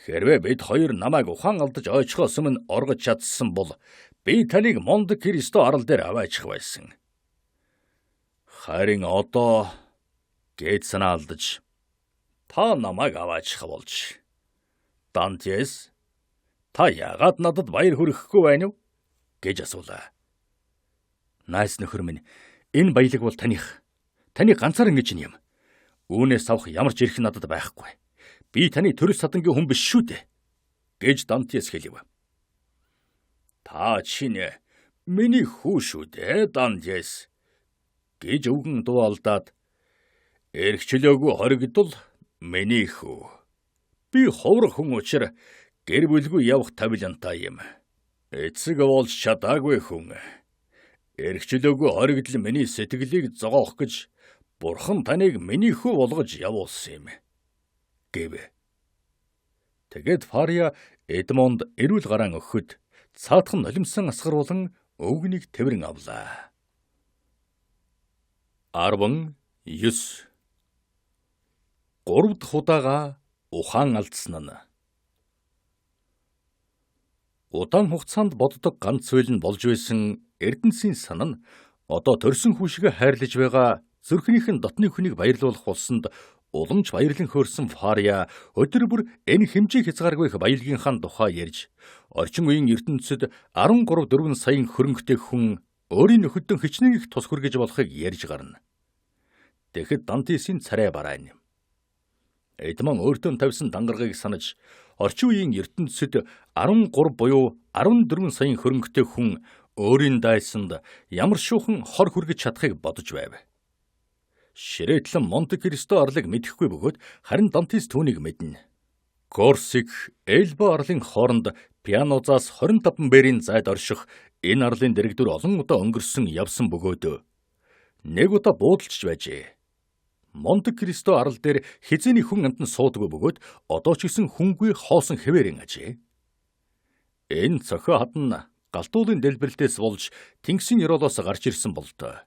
Хэрвээ бид хоёр намайг ухаан алдаж ойчхоос өмнө оргож чадсан бол би таныг Монте Кристо арал дээр аваачих байсан. Харин одоо гээд санаа алдаж та намайг аваачих болж. Дантес, та яагаад надад баяр хүргэхгүй байна вэ гэж асуулаа. Найс нөхөр минь, энэ баялаг бол таных. Таны ганцаар ингэж юм. Үүнээс авах ямар ч эрх надад байхгүй. Би таны төрөл садангийн хүн биш шүү дээ гэж Дантес хэлв. Та чинь миний хүү шүү дээ, Дантес гэж өвгөн дуу алдаад эрхчлөөгүй хоригдол миний хүү. Би ховрох хүн учир гэр бүлгүй явах тавилантай юм. Эцэг болж чадаагүй хүн. Эрхчлөөгүй хоригдол миний сэтгэлийг зогоох гэж бурхан таныг миний хүү болгож явуулсан юм гэв. Тэгээд Фария Эдмонд эрүүл гараан өгөхөд цаатхан нулимсан асгаруулан өвгнийг тэврэн авлаа. 19 3 дахь удаага ухаан алдсан нь. Удаан хугацаанд боддог ганц зүйл нь болж байсан Эрдэнэсийн сан нь одоо төрсөн хүүшгээ хайрлаж байгаа зүрхнийх нь дотны хүнийг баярлуулах болсонд уламж баярлан хөөрсөн Фария өдөр бүр энэ хэмжээ хязгааргүй их баялагийнхаа тухай ярьж орчин үеийн ертөнцид 13 4 саяын хөрөнгөтэй хүн өөрийн нөхөддөн хичнээн их тус хүргэж болохыг ярьж гарна. Тэгэхэд Дантесийн царай бараана. Эдмон өөртөө тавьсан дангаргыг санаж орчин үеийн ертөнцид 13 буюу 14 саяын хөрөнгөтэй хүн өөрийн дайсанд ямар шуухан хор хүргэж чадахыг бодож байв. Ширээтлэн Монте Кристо арлыг мэдэхгүй бөгөөд харин Дантес түүнийг мэднэ. Корсик Элба арлын хооронд Пианозаас 25 бэрийн зайд орших энэ арлын дэрэгдүр олон удаа өнгөрсөн явсан бөгөөд нэг удаа буудалж байжээ. Монте Кристо арал дээр хэзээний хүн амьтан суудаггүй бөгөөд одоо ч гэсэн хүнгүй хоосон хэвээрэн ажээ. Энэ цохио хад нь галдуулын дэлбэрэлтээс болж тэнгисийн ёроолоос гарч ирсэн болдоо.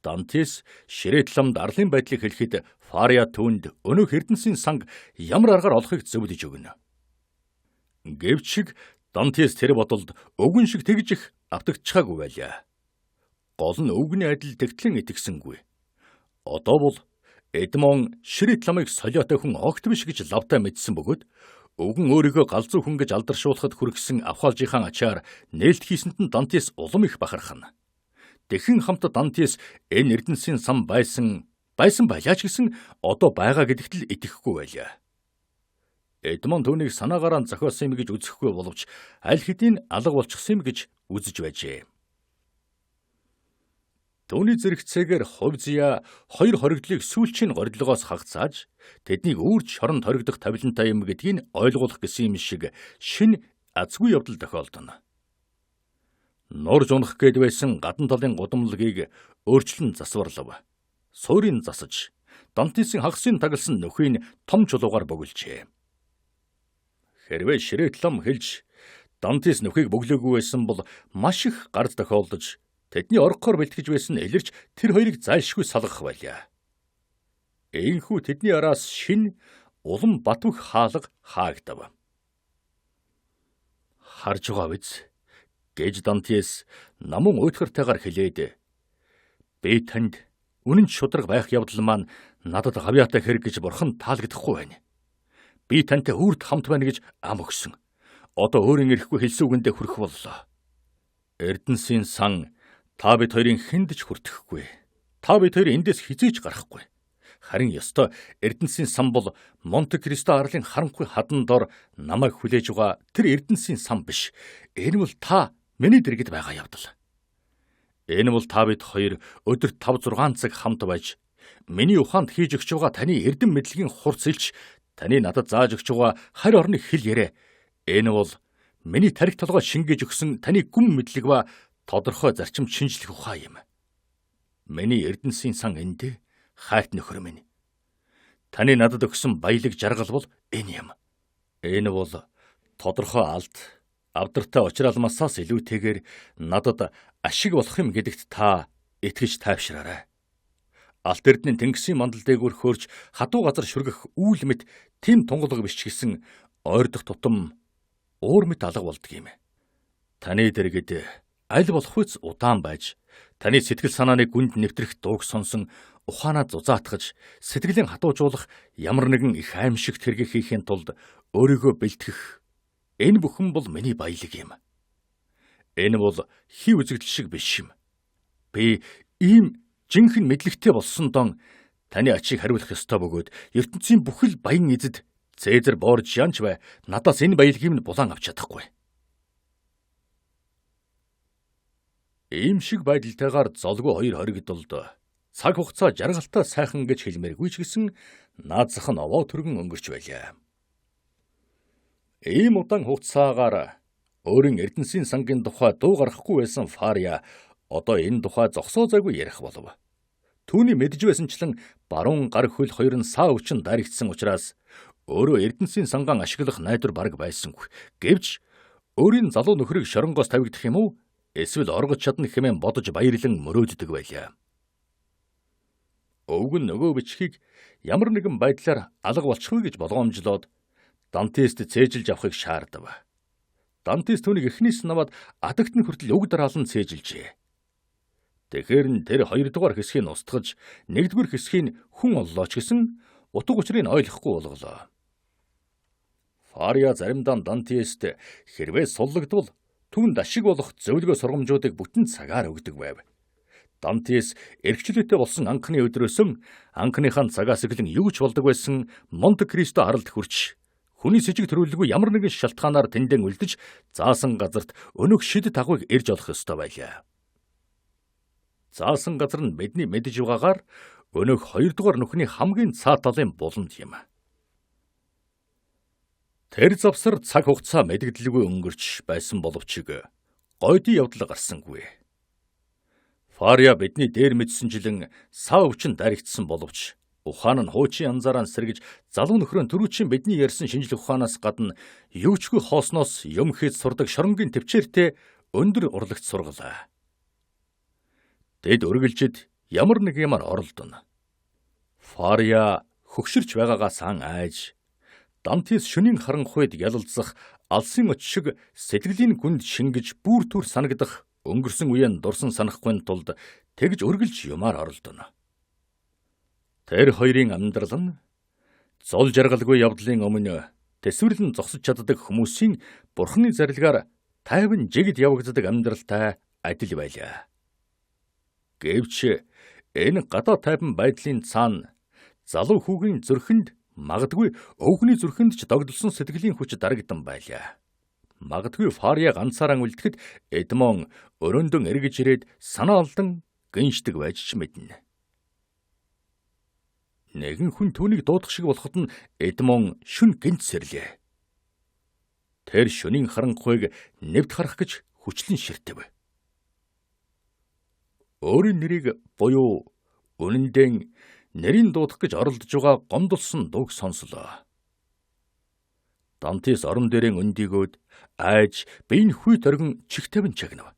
Дантес ширээт ламд арлын байдлыг хэлэхэд Фариа түүнд өнөөх Эрдэнэсийн санг ямар аргаар олохыг зөвлөж өгнө. Гэвч шиг Дантес тэр бодолд өвгөн шиг тэгж их автагдчихаагүй байлаа. Гол нь өвгөний адил тэгтлэн итгэсэнгүй. Одоо бол Эдмон ширээт ламыг солиотой хүн огт биш гэж лавтай мэдсэн бөгөөд өвгөн өөрийгөө галзуу хүн гэж алдаршуулахад хүргэсэн авхаалжийнхаа ачаар нээлт хийсэнд нь Дантес улам их бахархна. Тэхэн хамт Дантес энэ Эрдэнэсийн сан байсан байлаа ч гэсэн одоо байгаа гэдэгт л итгэхгүй байлаа. Эдмон түүнийг санаагаараа зохиосон юм гэж үзэхгүй боловч аль хэдийн алга болчихсон юм гэж үзэж байжээ. Түүний зэрэгцээгээр Хувьзя хоёр хоригдлыг сүүлчийн горилгоос хагацааж тэднийг үүрч шоронд хоригдох тавилантай юм гэдгийг ойлгуулах гэсэн юм шиг шинэ азгүй явдал тохиолдоно. Нурж унах гээд байсан гадна талын гудамлагийг өөрчлөн засварлав. Суурийг засаж, Дантисын хагасын тагалсан нөхийг том чулуугаар бөглөжээ. Хэрвээ ширээт лам хэлж Дантис нөхийг бөглөөгүй байсан бол маш их гарц тохиолдож тэдний оргохоор бэлтгэж байсан элэрч тэр хоёрыг зайлшгүй салгах байлаа. Ийхүү тэдний араас шин улам батвх хаалга хаагдав. Харж байгаа биз гэж Дантис намун уйтгартайгаар хэлээд би танд үнэн шударга байх явдал маань надад гавьяатай хэрэг гэж бурхан таалагдахгүй байна. Би тантай үрд хамт байна гэж ам өгсөн. Одоо өөрийн эрэхгүй хэлсэн үгэндээ хүрэх боллоо. Эрдэнсийн сан та бид хоёрын хүнд ч хүртэхгүй. Та бид хоёр эндээс хизээж гарахгүй. Харин ёстой Эрдэнсийн сан бол Монте Кристо арлын харанхуй хадан дор намайг хүлээж байгаа тэр Эрдэнсийн сан биш. Энэ бол та миний дэргэд байгаа явдал. Энэ бол та бид хоёр өдөрт 5 6 цаг хамт байж миний ухаанд хийж өгч байгаа таны эрдэм мэдлэгийн хурц илч таны надад зааж өгч байгаа харь орны хэл яриа. Энэ бол миний тарих толгой шингээж өгсөн таны гүн мэдлэг ба тодорхой зарчим шинжлэх ухаан юм. Миний Эрдэнсийн сан энд хайрт нөхөр минь. Таны надад өгсөн баялаг жаргал бол энэ юм. Энэ бол тодорхой алд авдартай учраалмасаас илүүтэйгээр надад ашиг болох юм гэдэгт та итгэж тайвшраарай. Алт эрдэнэ тэнгисийн мандал дээгүүр хөөрч хатуу газар шүргэх үүл мэт тэм тунгалаг биш ч гэсэн ойрдох тутам уур мэт алга болдго юм. Таны дэргэд аль болох үз удаан байж таны сэтгэл санааны гүнд нэвтрэх дууг сонсон ухаанаа зузаатгаж сэтгэлийн хатуужуулах ямар нэгэн их аимшигт хэрэг хийхин тулд өөрийгөө бэлтгэх энэ бүхэн бол миний баялаг юм. Энэ бол хий үзэгдэл шиг биш юм. Би ийм жинхэнэ мэдлэгтэй болсон дон таны ачийг хариулах ёстой бөгөөд ертөнцийн бүхэл баян эзэд Цезар Боржианч бай надаас энэ баялагийг нь булан авч чадахгүй. Ийм шиг байдалтайгаар золгүй хоёр хоригдолд цаг хугацаа жаргалтай сайхан гэж хэлмээргүй ч гэсэн наад зах нь овоо түргэн өнгөрч байлаа. Ийм удаан хугацаагаар өөрийн Эрдэнсийн сангийн тухай дуу гаргахгүй байсан Фария одоо энэ тухай зогсоо зайгүй ярих болов. Түүний мэдж байсанчлан баруун гар хөл хоёр нь саа өвчин даригдсан учраас өөрөө Эрдэнсийн сангаан ашиглах найдвар бараг байсангүй. Гэвч өөрийн залуу нөхрийг шоронгоос тавигдах юм уу? Эсвэл оргож чадна хэмээн бодож баярлан мөрөөддөг байлаа. Өвгөн нөгөө бичгийг ямар нэгэн байдлаар алга болчихгүй гэж болгоомжлоод Дантест цээжилж авахыг шаардав. Дантес түүнийг эхнээс нь аваад адагт нь хүртэл уг дараалан цээжилжээ. Тэгэхээр нь тэр хоёрдугаар хэсгийг устгаж нэгдүгээр хэсгийг хүн оллоо ч гэсэн утга учирыг ойлгохгүй болголоо. Фария заримдаа Дантест хэрвээ суллагдвал түүнд ашиг болох зөвлөгөө сургамжуудыг бүтэн цагаар өгдөг байв. Дантес эрхчлөөтэй болсон анхны өдрөөс анхныхаа цагаас эхлэн юу ч болдог байсан Монте Кристо аралд хүрч хүний сэжиг төрүүлэлгүй ямар нэгэн шалтгаанаар тэндэн үлдэж заасан газарт өнөөх шид тагвыг ирж олох ёстой байлаа. Заасан газар нь бидний мэдэж байгаагаар өнөөх хоёрдугаар нүхний хамгийн цаад талын буланд юм. Тэр завсар цаг хугацаа мэдэгдэлгүй өнгөрч байсан боловч гойдын явдал гарсангүй. Фария бидний дээр мэдсэнчлэн сав өвчин даригдсан боловч ухаан нь хуучин янзаараа сэргэж залуу нөхрөө түрүүчийн бидний ярьсан шинжлэх ухаанаас гадна юучгүй хоосноос юм хийж сурдаг шоронгийн төвчээртэй өндөр урлагт сургалаа. Тэд үргэлжид ямар нэг юмар оролдоно. Фария хөгшөрч байгаагаа сан айж Дантес шөнийн харанхуйд ялалцах алсын оч шиг сэтгэлийн гүнд шингэж бүр түр санагдах өнгөрсөн үеэн дурсан санахгүй тулд тэгж үргэлж юмар оролдоно. Тэр хоёрын амьдрал нь зол жаргалгүй явдлын өмнө төсвөрлөн зогсож чаддаг хүмүүсийн бурхны зарилгаар тайван жигд явагддаг амьдралтай адил байлаа. Гэвч энэ гадаа тайван байдлын цаана залуу хүүгийн зүрхэнд Магадгүй өвгөний зүрхэнд ч догдолсон сэтгэлийн хүч дарагдан байлаа. Магадгүй Фарья ганцаараа үлдэхэд Эдмон өрөөндөн эргэж ирээд санаа алдан гиншдэг байж ч мэднэ. Нэгэн хүн түүнийг дуудах шиг болоход нь Эдмон шүн гинт сэрлээ. Тэр шөнийн харанхуйг нэвт харах гэж хүчлэн ширтэв. Өөрийн нэрийг буюу үнэндээ нэрийг дуудах гэж оролдож байгаа гомдолсон дууг сонслоо. Дантес орон дээрээ өндийгөөд айж биеийн хүй торгон чих тавин чагнав.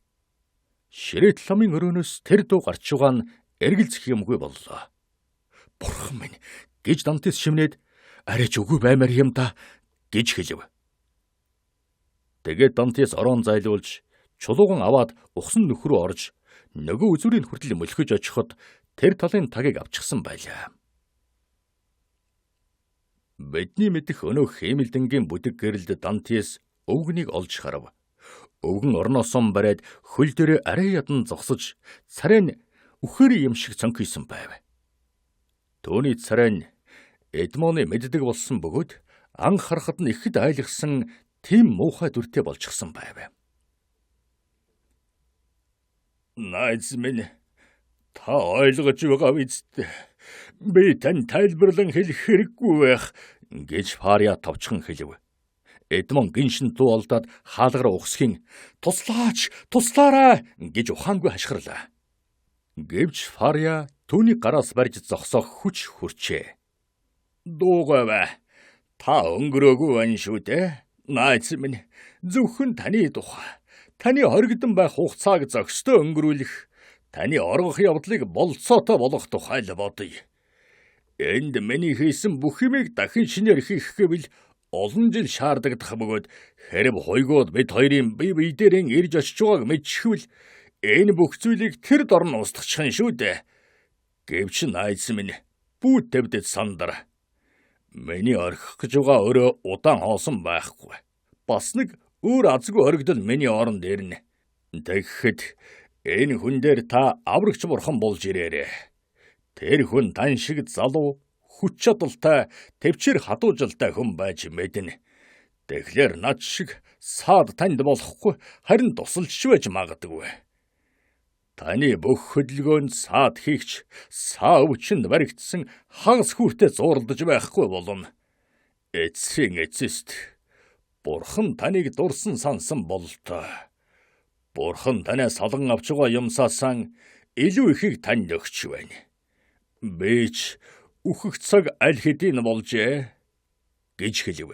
Ширэт ламын өрөөнөөс тэр дуу гарч байгаа нь эргэлзэх юмгүй боллоо. Бурхан минь гэж Дантес шимнээд арай ч үгүй баймаар юм да гэж хэлв. Тэгээд Дантес орон зайлуулж чулууган аваад ухсан нөх рүү орж нөгөө үзүүрийн хүртэл мөлхөж очиход тэр талын тагийг авчихсан байлаа. Бидний мэдэх өнөөх хэмэлдэнгийн бүдэг гэрэлд Дантес өвгөнийг олж харав. Өвгөн орноосоо бариад хөл дээрээ арай ядан зогсож царай нь үхээр юм шиг цонхийсон байв. Төөний царай нь Эдмоны мэддэг болсон бөгөөд анх харахад нь ихэд айлгсан тийм муухай дүртэй болчихсон байв. Найз минь, та ойлгож байгаа биз дээ. Би тань тайлбарлан хэлэх хэрэггүй байх гэж Фарья товчхон хэлв. Эдмон гиншин дуу алдаад хаалгараа ухсхийн туслаач, туслаарай гэж ухаангүй хашгирлаа. Гэвч Фарья түүний гараас барьж зогсоох хүч хүрчээ. Дуугүй бай. Та өнгөрөөгүй байна шүү дээ. Найз минь, зөвхөн таны тухай, таны хоригдон байх хугацааг зохистой өнгөрүүлэх, таны оргох явдлыг болцоотой болгох тухай л бодъё. Энд миний хийсэн бүх юмыг дахин шинээр хийх гэвэл олон жил шаардагдах бөгөөд хэрв хойгууд бид хоёрын бие бие дээрэн ирж очиж байгааг мэдчихвэл энэ бүх зүйлийг тэр дорн устгачих нь шүү дээ. Гэвч найз минь, бүү твдэд сандар. Миний орхих гэж байгаа өрөө удаан хоосон байхгүй. Бас нэг өөр азгүй оргидол миний оронд ирнэ. Тэгэхэд энэ хүн дээр та аврагч бурхан болж ирээрэй. Тэр хүн тань шиг залуу, хүч чадалтай, төвчээр хадуужилтай хүн байж мэднэ. Тэгэхээр над шиг саад танд болохгүй, харин тусалж байж магадгүй. Таны бүх хөдөлгөөнд саад хийгч, саа өвчнөд баригдсан хагас хүүртэй зууралдаж байхгүй болно. Эцсийн эцэст Бурхан таныг дурсан сансан бололтой. Бурхан танаас салган авч байгаа юмсаасаа илүү ихийг танд өгч байна. Би ч үхэх цаг аль хэдийн болжээ гэж хэлв.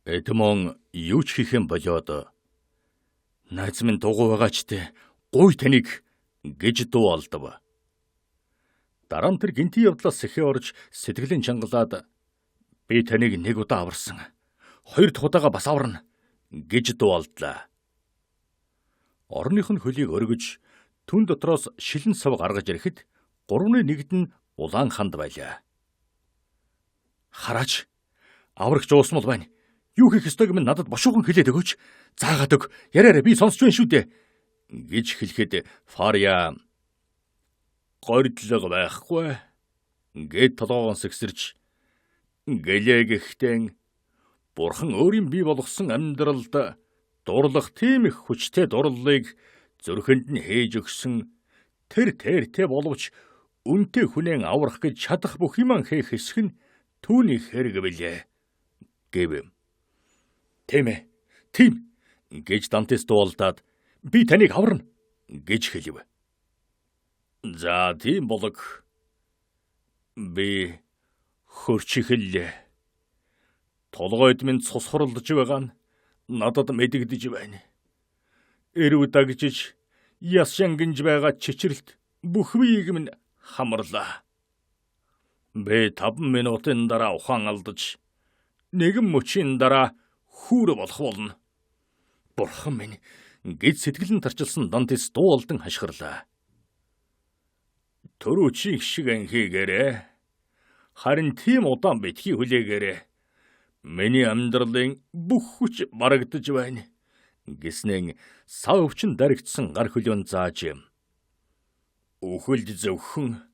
Эдмон юу ч хийх юм болоод найз минь дугуй байгаа ч те гуй таныг гэж дуу алдав. Дараа нь тэр гинти явдлаас сэхээ орж сэтгэлийн чангалаад би таныг нэг удаа аварсан. Хоёр дахь удаага бас аварна гэж дуу алдлаа. Орных нь хөлийг өргөж түн дотроос шилэн сав гаргаж ирэхэд 3-ны 1-д нь улаан ханд байлаа. Хараач, аврагч уусмал байна. Юу хийх ёстойг минь надад бошуухан хэлээд өгөөч. Заагаад өг. Яриараа би сонсч байна шүү дээ гэж хэлэхэд Фарья гордлого байхгүй гэд толгоогоон сэгсэрч гэлээ гэхтэн Бурхан өөрийн бий болгосон амьдралд дурлах тийм их хүчтэй дурлалыг зүрхэнд нь хийж өгсөн тэр тэртэй боловч үнтэй хүнэн аврах гэж чадах бүх юм хийх хэсэг нь түүний хэрэг билээ гэв. Тийм ээ. Тийм гэж Дантес дуулдаад би таныг аварна гэж хэлв. За тийм болог би хөрч эхэллээ. Толгойд минь цус хуралдаж байгаа нь надад мэдэгдэж байна. Эрүү дагжиж яс шангинж байгаа чичрэлт бүх биеийг минь хамарлаа. Би 5 минутын дараа ухаан алдаж нэгэн мөчийн дараа хүүр болох болно. Бурхан минь гэж сэтгэл нь тарчилсан Дантес дуу алдан хашгирлаа. Төрүүчийн шиг анхийгээрээ. Харин тийм удаан битгий хүлээгээрэй. Миний амьдралын бүх хүч барагдаж байна. Гэснэн сав өвчин даригдсан гар хөлөөн зааж үхэлд зөвхөн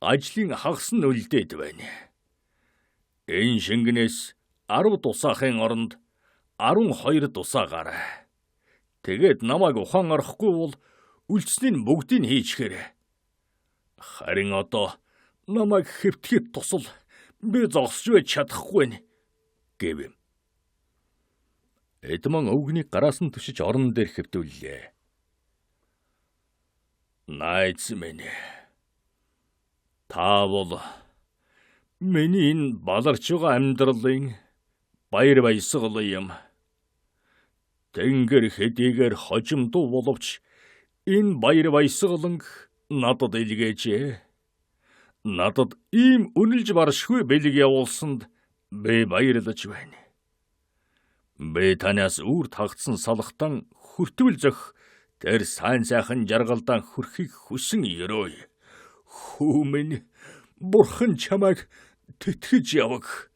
ажлын хагас нь үлдээд байна. Энэ шингэнээс 10 дусаахын оронд 12 дусаагаар. Тэгээд намайг ухаан орохгүй бол үлдснийг бүгдийг хийчихээрэй. Харин одоо намайг хэвтгэхэд тусал би зогсож байж чадахгүй гэв. Эдмон өвгнийг гараас нь түшиж орон дээр хэвтүүллээ. Найз минь, та бол миний энэ баларч байгаа амьдралын баяр баясгал юм. Тэнгэр хэдийгээр хожимдуу боловч энэ баяр баясгаланг надад илгээжээ. Надад ийм үнэлж баршгүй бэлэг явуулсанд би баярлаж байна. Би танаас үр тагцсан салхтан хүртвэл зөх тэр сайн сайхан жаргалдаан хүрхийг хүсэн ерөөе. Хүү минь, бурхан чамайг тэтгэж яваг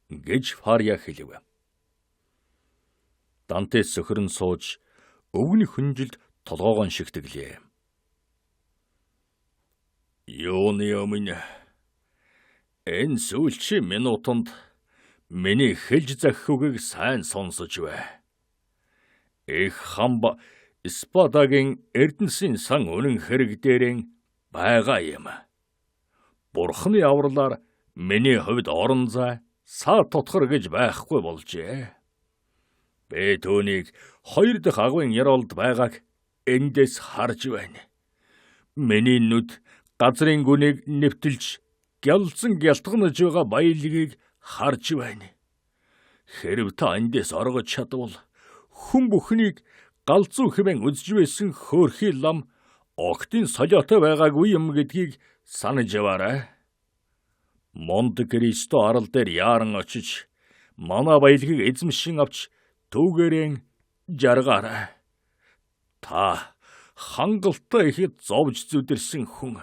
гэж Фарья хэлв. Дантес сөхрөн сууж өвгөний хүнжилд толгоогон шигтэглээ. Юуны өмнө энэ сүүлчийн минутанд миний хэлж захих үгийг сайн сонсож бай. Их хамб Спадагийн Эрдэнэсийн сан үнэн хэрэг дээрэн байгаа юм. Бурхны авралаар миний хувьд орон зай саа тутгар гэж байхгүй болжээ. Би түүнийг хоёр дахь агуйн яроолд байгааг эндээс харж байна. Миний нүд газрын гүнийг нэвтэлж гялцсан гялтганаж байгаа баялагийг харж байна. Хэрв та эндээс оргож чадвал хүн бүхнийг галзуу хэмээн үзэж байсан хөөрхий лам огтын солиотой байгаагүй юм гэдгийг санаж яваарай. Монте Кристо арал дээр яаран очиж манай баялагийг эзэмшин авч түүгээрэн жаргаарай. Та хангалттай ихэд зовж зүдэрсэн хүн.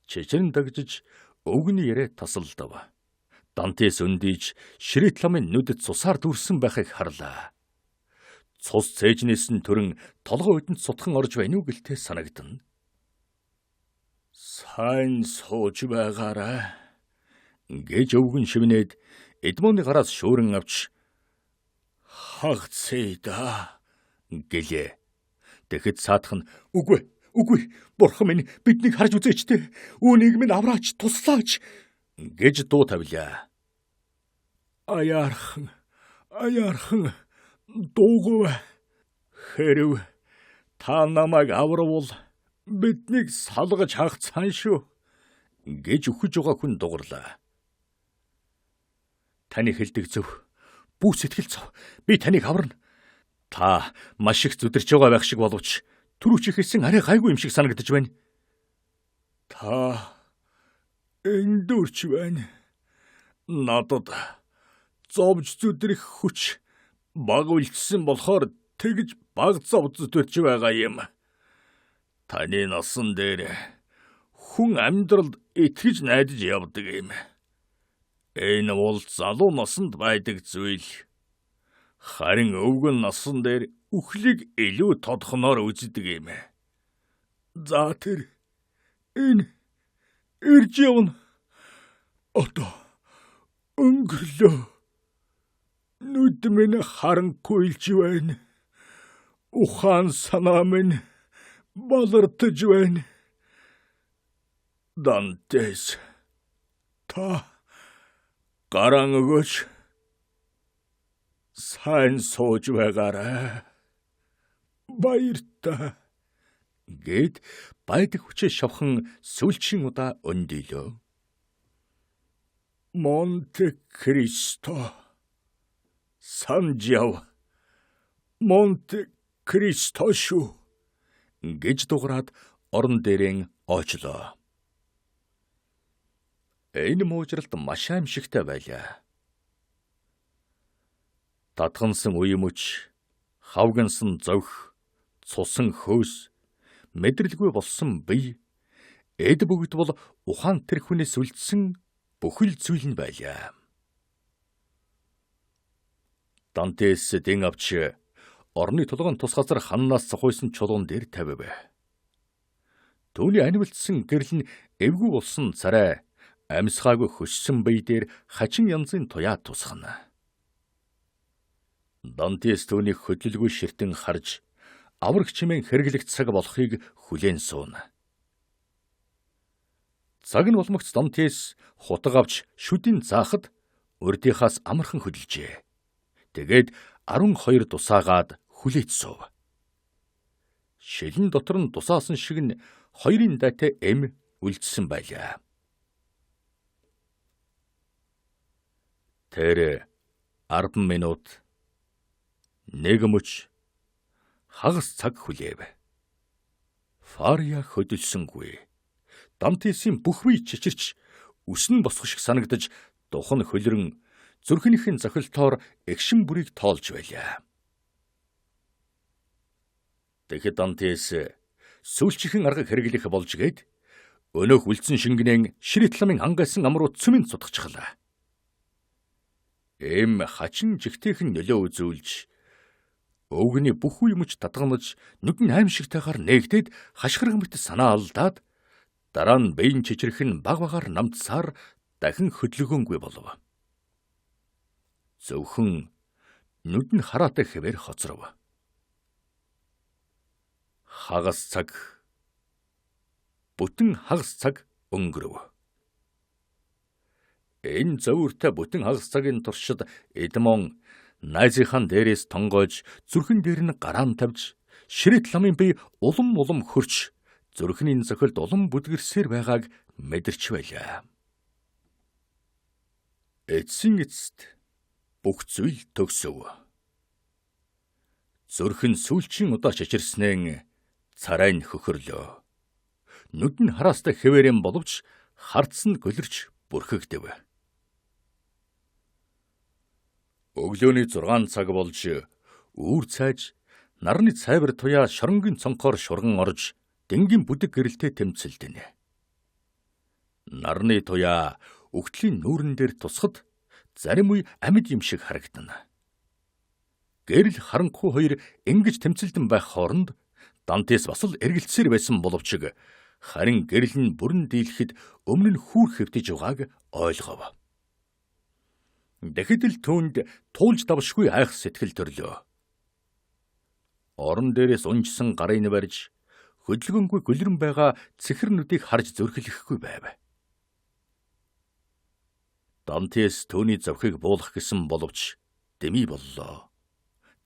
Чичирэн дагжиж өвгөний яриа тасалдав. Дантес өндийж ширэт ламын нүдэд цусаар дүрсэн байхыг харлаа. Цус цээжнээс нь төрөн толгой өдөнд сутхан орж байна уу гэлтэй санагдана. Сайн сууж байгаарай гэж өвгөн шивнээд Эдмоны гараас шөөрөн авч хагцээ да гэлээ. Тэгэхэд саадах нь үгүй үгүй бурхан минь биднийг харж үзээч тэ. Үүнийг минь авраач туслаач гэж дуу тавилаа. Аяархан аяархан дуугүй. Хэрв та намайг авравал биднийг салгаж хагцсан шүү гэж үхэж байгаа хүн дугарлаа. Таны хэлдэг зөв. Бүү сэтгэл зов. Би таныг аварна. Та маш их зүдэрч байгаа байх шиг боловч түрүү чи хэлсэн арай гайгүй юм шиг санагдаж байна. Та эндүрч байна. Надад зовж зүдрэх хүч баг үлдсэн болохоор тэгж баг зов зүдэрч байгаа юм. Таны насан дээр хүн амьдралд итгэж найдаж явдаг юм. Энэ бол залуу насанд байдаг зүйл. Харин өвгөн насан дээр үхлийг илүү тодхоноор үздэг юм. За тэр энэ ирж явна. Одоо өнгөрлөө. Нүд минь харанхуйлж байна. Ухаан санаа минь балартаж байна. Дантес та гаран өгөөч. Сайн сууж байгаарай. Баяртай гэд байдаг хүчээ шавхан сүүлчийн удаа өндийлөө. Монте Кристо санаж яв. Монте Кристо шүү гэж дуграад орон дээрэн очлоо. Энэ муужралт маш аимшигтай байлаа. Татгансан үе мөч, хавгансан зовх, цусан хөөс, мэдрэлгүй болсон бие, эд бүгд бол ухаан тэр хүнээс үлдсэн бүхэл зүйл нь байлаа. Дантес дэн авч орны тулгын тус газар ханнаас цохойсон чулуун дээр тавив. Түүний анивалдсан гэрэл нь эвгүй болсон царай Амьсгаагүй хөшсөн бие дээр хачин янзын туяа тусгана. Дантес түүнийг хөдлөлгүй ширтэн харж авраг чимээн хэрэглэх цаг болохыг хүлээн сууна. Цаг нь улмагц Дантес хутга авч шүдийн заахад урдынхаас амархан хөдөлжээ. Тэгээд 12 дусаагаад хүлээж суув. Шилэн дотор нь дусаасан шиг нь хоёрын дайтай эм үлдсэн байлаа. Тэр 10 минут нэг мөч хагас цаг хүлээв. Фария хөдөлсөнгүй. Дантесийн бүх бие чичирч үсэн босох шиг санагдаж духан хөлрөн зүрхнийхэн зохилтоор эгшин бүрийг тоолж байлаа. Тэгэхэд Дантес сүүлчийнхэн аргыг хэрэглэх болж гээд өнөөх үлдсэн шингэнэн ширэт ламын ангайсан ам руу цөмийн цутгачихлаа. Эм хачин жигтэйхэн нөлөө үзүүлж өвгөний бүх үе мөч татганаж нүд нь аимшигтайгаар нээгдээд хашгирах мэт санаа алдаад дараа нь биеийн чичрэх нь баг багаар намтсаар дахин хөдөлгөөнгүй болов. Зөвхөн нүд нь хараатай хэвээр хоцров. Хагас цаг бүтэн хагас цаг өнгөрөв. Энэ зовиртой бүтэн хагас цагийн туршид Эдмон найзынхаа дээрээс тонгойж зүрхэн дээр нь гараан тавьж ширэт ламын бие улам улам хөрч зүрхний зохилд улам бүдгэрсээр байгааг мэдэрч байлаа. Эцсийн эцэст бүх зүйл төгсөв. Зүрхэн сүүлчийн удаа шичирснэн царай нь хөхөрлөө. Нүд нь хараастай хэвээрэн боловч харц нь гөлөрч бүрхэгдэв. Өглөөний 6 цаг болж үүр цайж нарны цайвар туяа шоронгийн цонхоор шурган орж дэнгийн бүдэг гэрэлтэй тэмцэлдэнэ. Нарны туяа өгтлийн нүүрэн дээр тусахад зарим үе амьд юм шиг харагдана. Гэрэл харанхуй хоёр ингэж тэмцэлдэн байх хооронд Дантес бас л эргэлцсээр байсан боловч харин гэрэл нь бүрэн дийлэхэд өмнө нь хүүр хэвтэж байгааг ойлгов. Тэгэхэд л түүнд туулж давшгүй айх сэтгэл төрлөө. Орон дээрээс унжсан гарын барьж хөдөлгөөнгүй гөлрөн байгаа цэхэр нүдийг харж зөрхөлөхгүй байв. Дантес түүний зовхийг буулгах гэсэн боловч дэмий боллоо.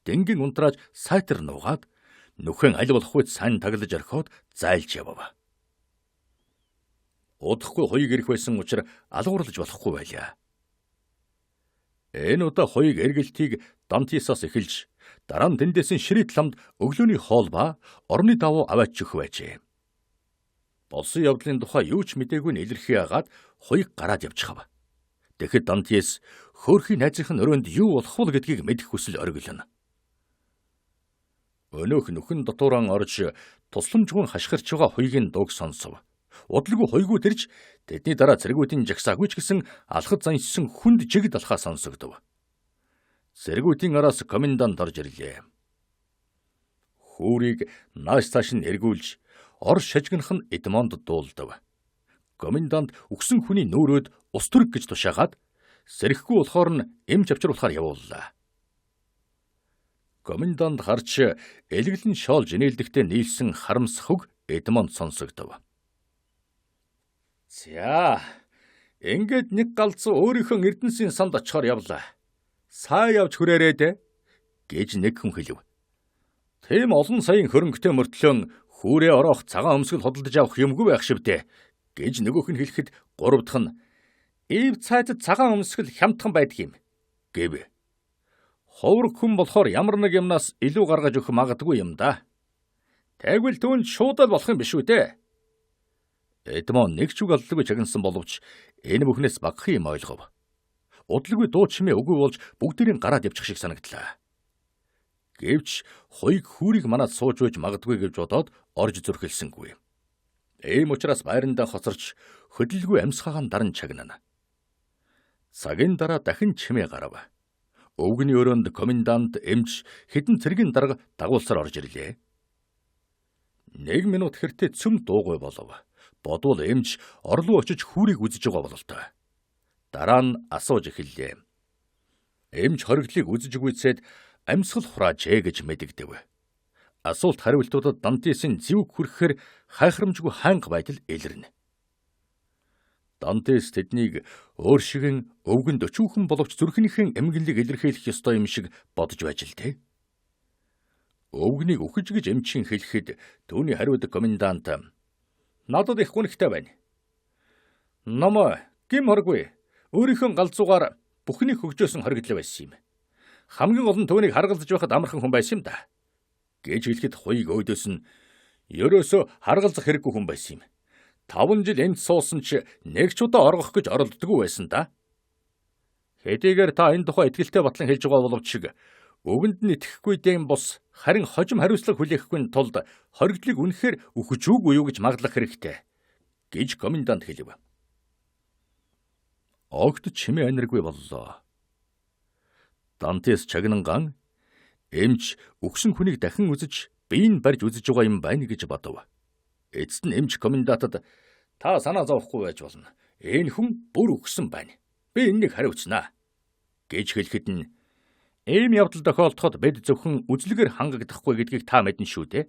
Дэнгийн унтрааж сайтар нуугаад нүхэн аль болох үед сайн таглаж орхиод зайлж явав. Удахгүй хуйг ирэх байсан учраас алгуурлаж болохгүй байлаа. Энэ удаа хуйг эргэлтийг Дантесаас эхэлж дараа нь тэндээс нь ширэт ламд өглөөний хоол ба орны давуу аваач өгөх байжээ. Болсон явдлын тухай юу ч мдээгүй нь илэрхий агаад хуйг гараад явчихав. Тэгэхэд Дантес хөөрхий найзынх нь өрөөнд юу болох вэ гэдгийг мэдэх хүсэл оргилно. Өнөөх нүхэн дотууран орж тусламжгүй хашгирч байгаа хуйгийн дууг сонсов. Удалгүй хуйгууд ирж тэдний дараа цэргүүдийн жагсаагүй ч гэсэн алхад заншсан хүнд жигд алхаа сонсогдов. Цэргүүдийн араас комендант орж ирлээ. Хүүрийг нааш цааш нь эргүүлж ор шажигнах нь Эдмонд дуулдав. Комендант үхсэн хүний нүүрөөд ус төрг гэж тушаагаад сэрэхгүй болохоор нь эмч авчруулахаар явууллаа. Комендант харч элэглэн шоолж инээлдэхдээ нийлсэн харамсах үг Эдмонд сонсогдов. За, ингээд нэг галзуу өөрийнхөө эрдэнсийн санд очихоор явлаа. Саа явж хүрээрээ дээ гэж нэг хүн хэлв. Тийм олон саяын хөрөнгөтэй мөртлөн хүүрээ ороох цагаан өмсгөл худалдаж авах юмгүй байх шивдэ гэж нөгөөх нь хэлэхэд гурав дахь нь ив цайдад цагаан өмсгөл хямдхан байдаг юм гэв. Ховрог хүн болохоор ямар нэг юмнаас илүү гаргаж өгөх магадгүй юм да. Тэгвэл түүнд шууд л болох юм биш үү те? Эдмон нэг ч үг аллаагүй чагнасан боловч энэ бүхнээс багахан юм ойлгов. Удалгүй дуу чимээ үгүй болж бүгдээрийн гараад явчих шиг санагдлаа. Гэвч хуйг хүүрийг манад сууж байж магадгүй гэж бодоод орж зүрхэлсэнгүй. Ийм учраас байрандаа хоцорч хөдөлгүй амьсгаагаан даран чагнана. Цагийн дараа дахин чимээ гарав. Өвгөний өрөөнд комендант, эмч, хэдэн цэргийн дарга дагуулсаар орж ирлээ. Нэг минут хэртэ цөм дуугүй болов. Бодвол эмч орлоо очиж хүүрийг үзэж байгаа бололтой. Дараа нь асууж эхэллээ. Эмч хоригдлыг үзэж гүйцээд амьсгал хураажээ гэж мэдэгдэв. Асуулт хариултуудад Дантесын зэвэг хүрэхээр хайхрамжгүй хайнга байдал илэрнэ. Дантес тэднийг өөр шигэн өвгөнд өчүүхэн боловч зүрхнийхэн эмгэнлэг илэрхийлэх ёстой юм шиг бодож байж л дээ. Өвгнийг үхэж гэж эмчин хэлэхэд түүний хариуд комендант надад их гүнхтэй байна. Ном гим хоргүй өөрийнхөө галзуугаар бүхнийг хөгжөөсөн хоригдол байсан юм. Хамгийн гол нь түүнийг харгалзаж байхад амархан хүн байсан юм да. Гэж хэлэхэд хуйг өөдөөс нь ерөөсөө харгалзах хэрэггүй хүн байсан юм. 5 жил энд суусан ч нэг ч удаа оргох гэж оролддоггүй байсан да. Хэдийгээр та энэ тухай итгэлтэй батлан хэлж байгаа боловч өвгөнд нь итгэхгүй дэм бус харин хожим хариуцлага хүлээхгүй тулд хоригдлыг үнэхээр үхэж үгүй юу гэж магадлах хэрэгтэй гэж комендант хэлв. Огт чимээ аниргүй боллоо. Дантес чагнанган эмч үхсэн хүнийг дахин үзэж биеийг барьж үзэж байгаа юм байна гэж бодов. Эцэст нь эмч комендантад та санаа зовхгүй байж болно. Энэ хүн бүр үхсэн байна. Би энэнийг хариуцнаа гэж хэлэхэд нь ийм явдал тохиолдоход бид зөвхөн үзлэгээр хангагдахгүй гэдгийг та мэднэ шүү дээ.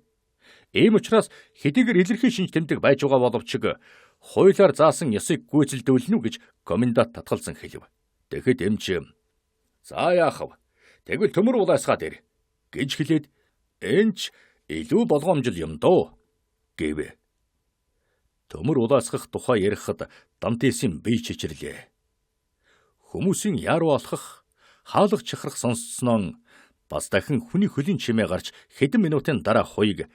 Ийм учраас хэдийгээр илэрхий шинж тэмдэг байж байгаа боловч хуулиар заасан ёсыг гүйцэлдүүлнэ үү гэж комендант татгалзан хэлв. Тэгэхэд эмч за яах вэ? Тэгвэл төмөр улаасгаад ир гэж хэлээд энэ ч илүү болгоомжл юм доо гэв. Төмөр улаасгах тухай ярихад Дантесын бие чичирлээ. Хүмүүсийн яруу алхах, хаалга чихрах сонссноо бас дахин хүний хөлийн чимээ гарч хэдэн минутын дараа хуйг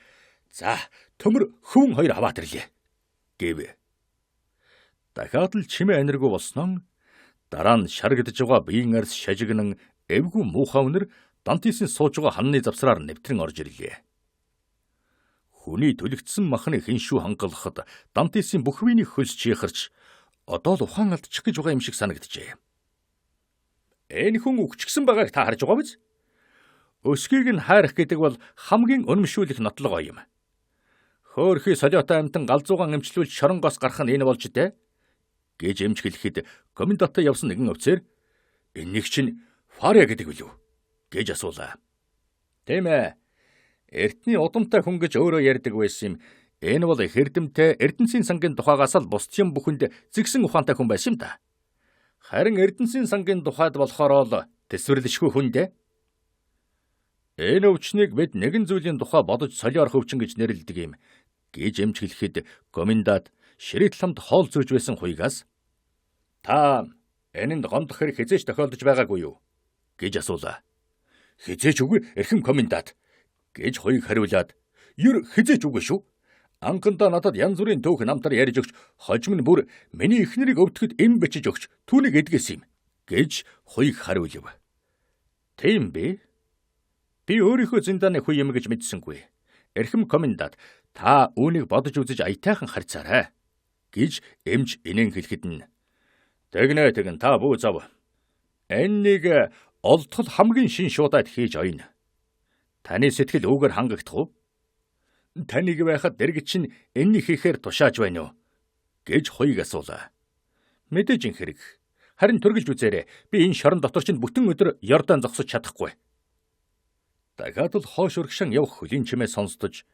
за төмөр хөвөн хоёр аваад ирлээ гэв. Дахиад л чимээ аниргүй болсноо дараа нь шаргадж байгаа биеийн арьс шажигнан эвгүй муухай үнэр Дантесын сууж байгаа ханны завсраар нэвтрэн орж ирлээ. Хүний түлэгдсэн махны хиншүү хангалахад Дантесын бүх биений хөлс чихэрч одоо л ухаан алдчих гэж байгаа юм шиг санагджээ. Энэ хүн үхчихсэн байгааг та харж байгаа биз? Өсгийг нь хайрах гэдэг бол хамгийн үнэмшүүлэх нотлогоо юм. Хөөхий солиотой амтан галзуугаан эмчлүүлж шоронгоос гарах нь энэ болж дээ гэж эмч хэлэхэд коменданттай явсан нэгэн офицер энэнийг чинь Фаря гэдэг билүү гэж асуулаа. Тийм ээ. Эртний удамтай хүн гэж өөрөө ярьдаг байсан юм. Энэ бол их эрдэмтэй Эрдэнэсийн сангийн тухайгаас л бусд юм бүхэнд зэгсэн ухаантай хүн байсан юм да. Харин Эрдэнэсийн сангийн тухайд болохоор л төсвөрлөшгүй хүн дээ. Энэ өвчнийг бид нэгэн зүйлийн тухай бодож солиорох өвчин гэж нэрлэдэг юм гэж эмч хэлэхэд комендант ширээт ламд хоол зөөж байсан хуйгаас та энэнд гомдох хэрэг хизээч тохиолдож байгаагүй юу гэж асуулаа. Хизээч үгүй эрхэм комендант гэж хуйг хариулаад ер хизээч үгүй шүү. Анхандаа надад янз бүрийн төөх намтар ярьж өгч хожим нь бүр миний эхнэрийг өвдөхөд эм бичиж өгч түүнийг эдгэсэн юм гэж хуйг хариулв. Тийм бэ? Би өөрийнхөө зиндааны хуй юм гэж мэдсэнгүй. Эрхэм комендант та үүнийг бодож үзэж аятайхан харьцаарай гэж эмч инээн хэлэхэд нь тэгнэ тэгэн та бүү зав. Энэ нэг олдтол хамгийн шин шуудаад хийж оёно. Таны сэтгэл үүгээр хангагдах уу? Таныг байхад дэргэд чинь энэний хийхээр тушааж байна уу гэж хуйг асуулаа. Мэдээж ин хэрэг. Харин төрөлж үзээрэй. Би энэ шорон дотор чинь бүтэн өдөр Йордан зогсож чадахгүй. Дахиад л хоош урагшаан явах хөлийн чимээ сонсдож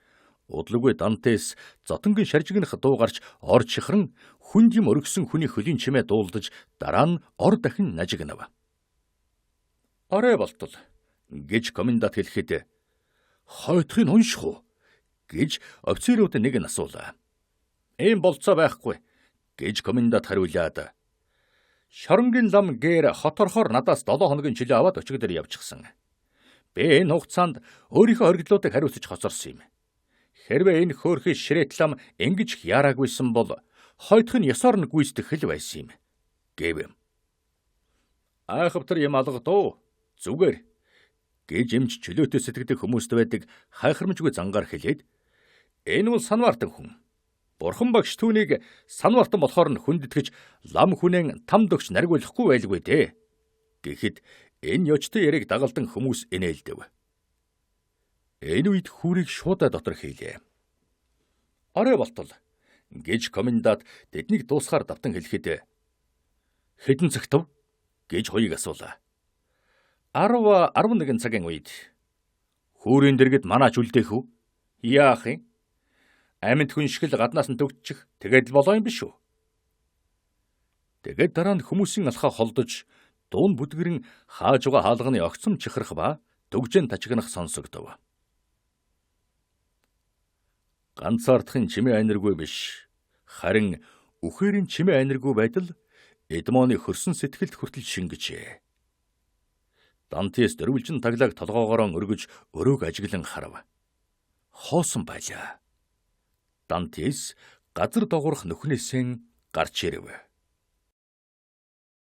удалгүй Дантес зотонгийн шаржигнах дуу гарч ор чихран хүнд юм өргөсөн хүний хөлийн чимээ дуулдаж дараа нь ор дахин нажигнав. Орой болтол гэж комендант хэлэхэд хойтхыг унших уу гэж офицерууд нэг нь асуулаа. Ийм болцоо байхгүй гэж комендант хариулаад шоронгийн лам гээр хоторхоор надаас 7 хоногийн чөлөө аваад өчигдөр дээр явчихсан. Би энэ хугацаанд өөрийнхөө хоригдлуудыг хариуцаж хоцорсон юм. Хэрвээ энэ хөөрхий ширээт лам ингэж яараагүйсэн бол хойтох нь ёсоор нь гүйцэтгэх л байсан юм гэв. Айхавтар юм алгадуу зүгээр гэж эмч чөлөөтэй сэтгэдэг хүмүүст байдаг хайхрамжгүй зангаар хэлээд энэ бол санваартан хүн. Бурхан багш түүнийг санваартан болохоор нь хүндэтгэж лам хүнэн там дөгч наргиулахгүй байлгүй дээ. Гэхэд энэ ёчтой яриг дагалдан хүмүүс инээлдэв. Энэ үед хүүрийг шуудаа дотор хийлээ. Орой болтол Гэж комендант тэднийг дуусгаар давтан хэлэхэд хэдэн цагт вэ гэж хуйг асуулаа. 10 11 цагийн үед хүүрийн дэргэд манаач үлдээх үү? Яах юм? Амьд хүн шиг л гаднаас нь төгтчих. Тэгээд л болоо юм биш үү? Тэгээд дараа нь хүмүүсийн алхаа холдож дуун бүдгэрэн хааж байгаа хаалганы огцом чихрах ба төгжэн тачигнах сонсогдов. Ганцаардахын чимээ аниргүй биш. Харин үхээрийн чимээ аниргүй байдал Эдмоны хөрсөн сэтгэлд хүртэл шингэжээ. Дантес дөрвөлжин таглааг толгоогоороо өргөж өрөөг ажиглан харав. Хоосон байлаа. Дантес газар догуурах нүхнээсээ гарч ирэв.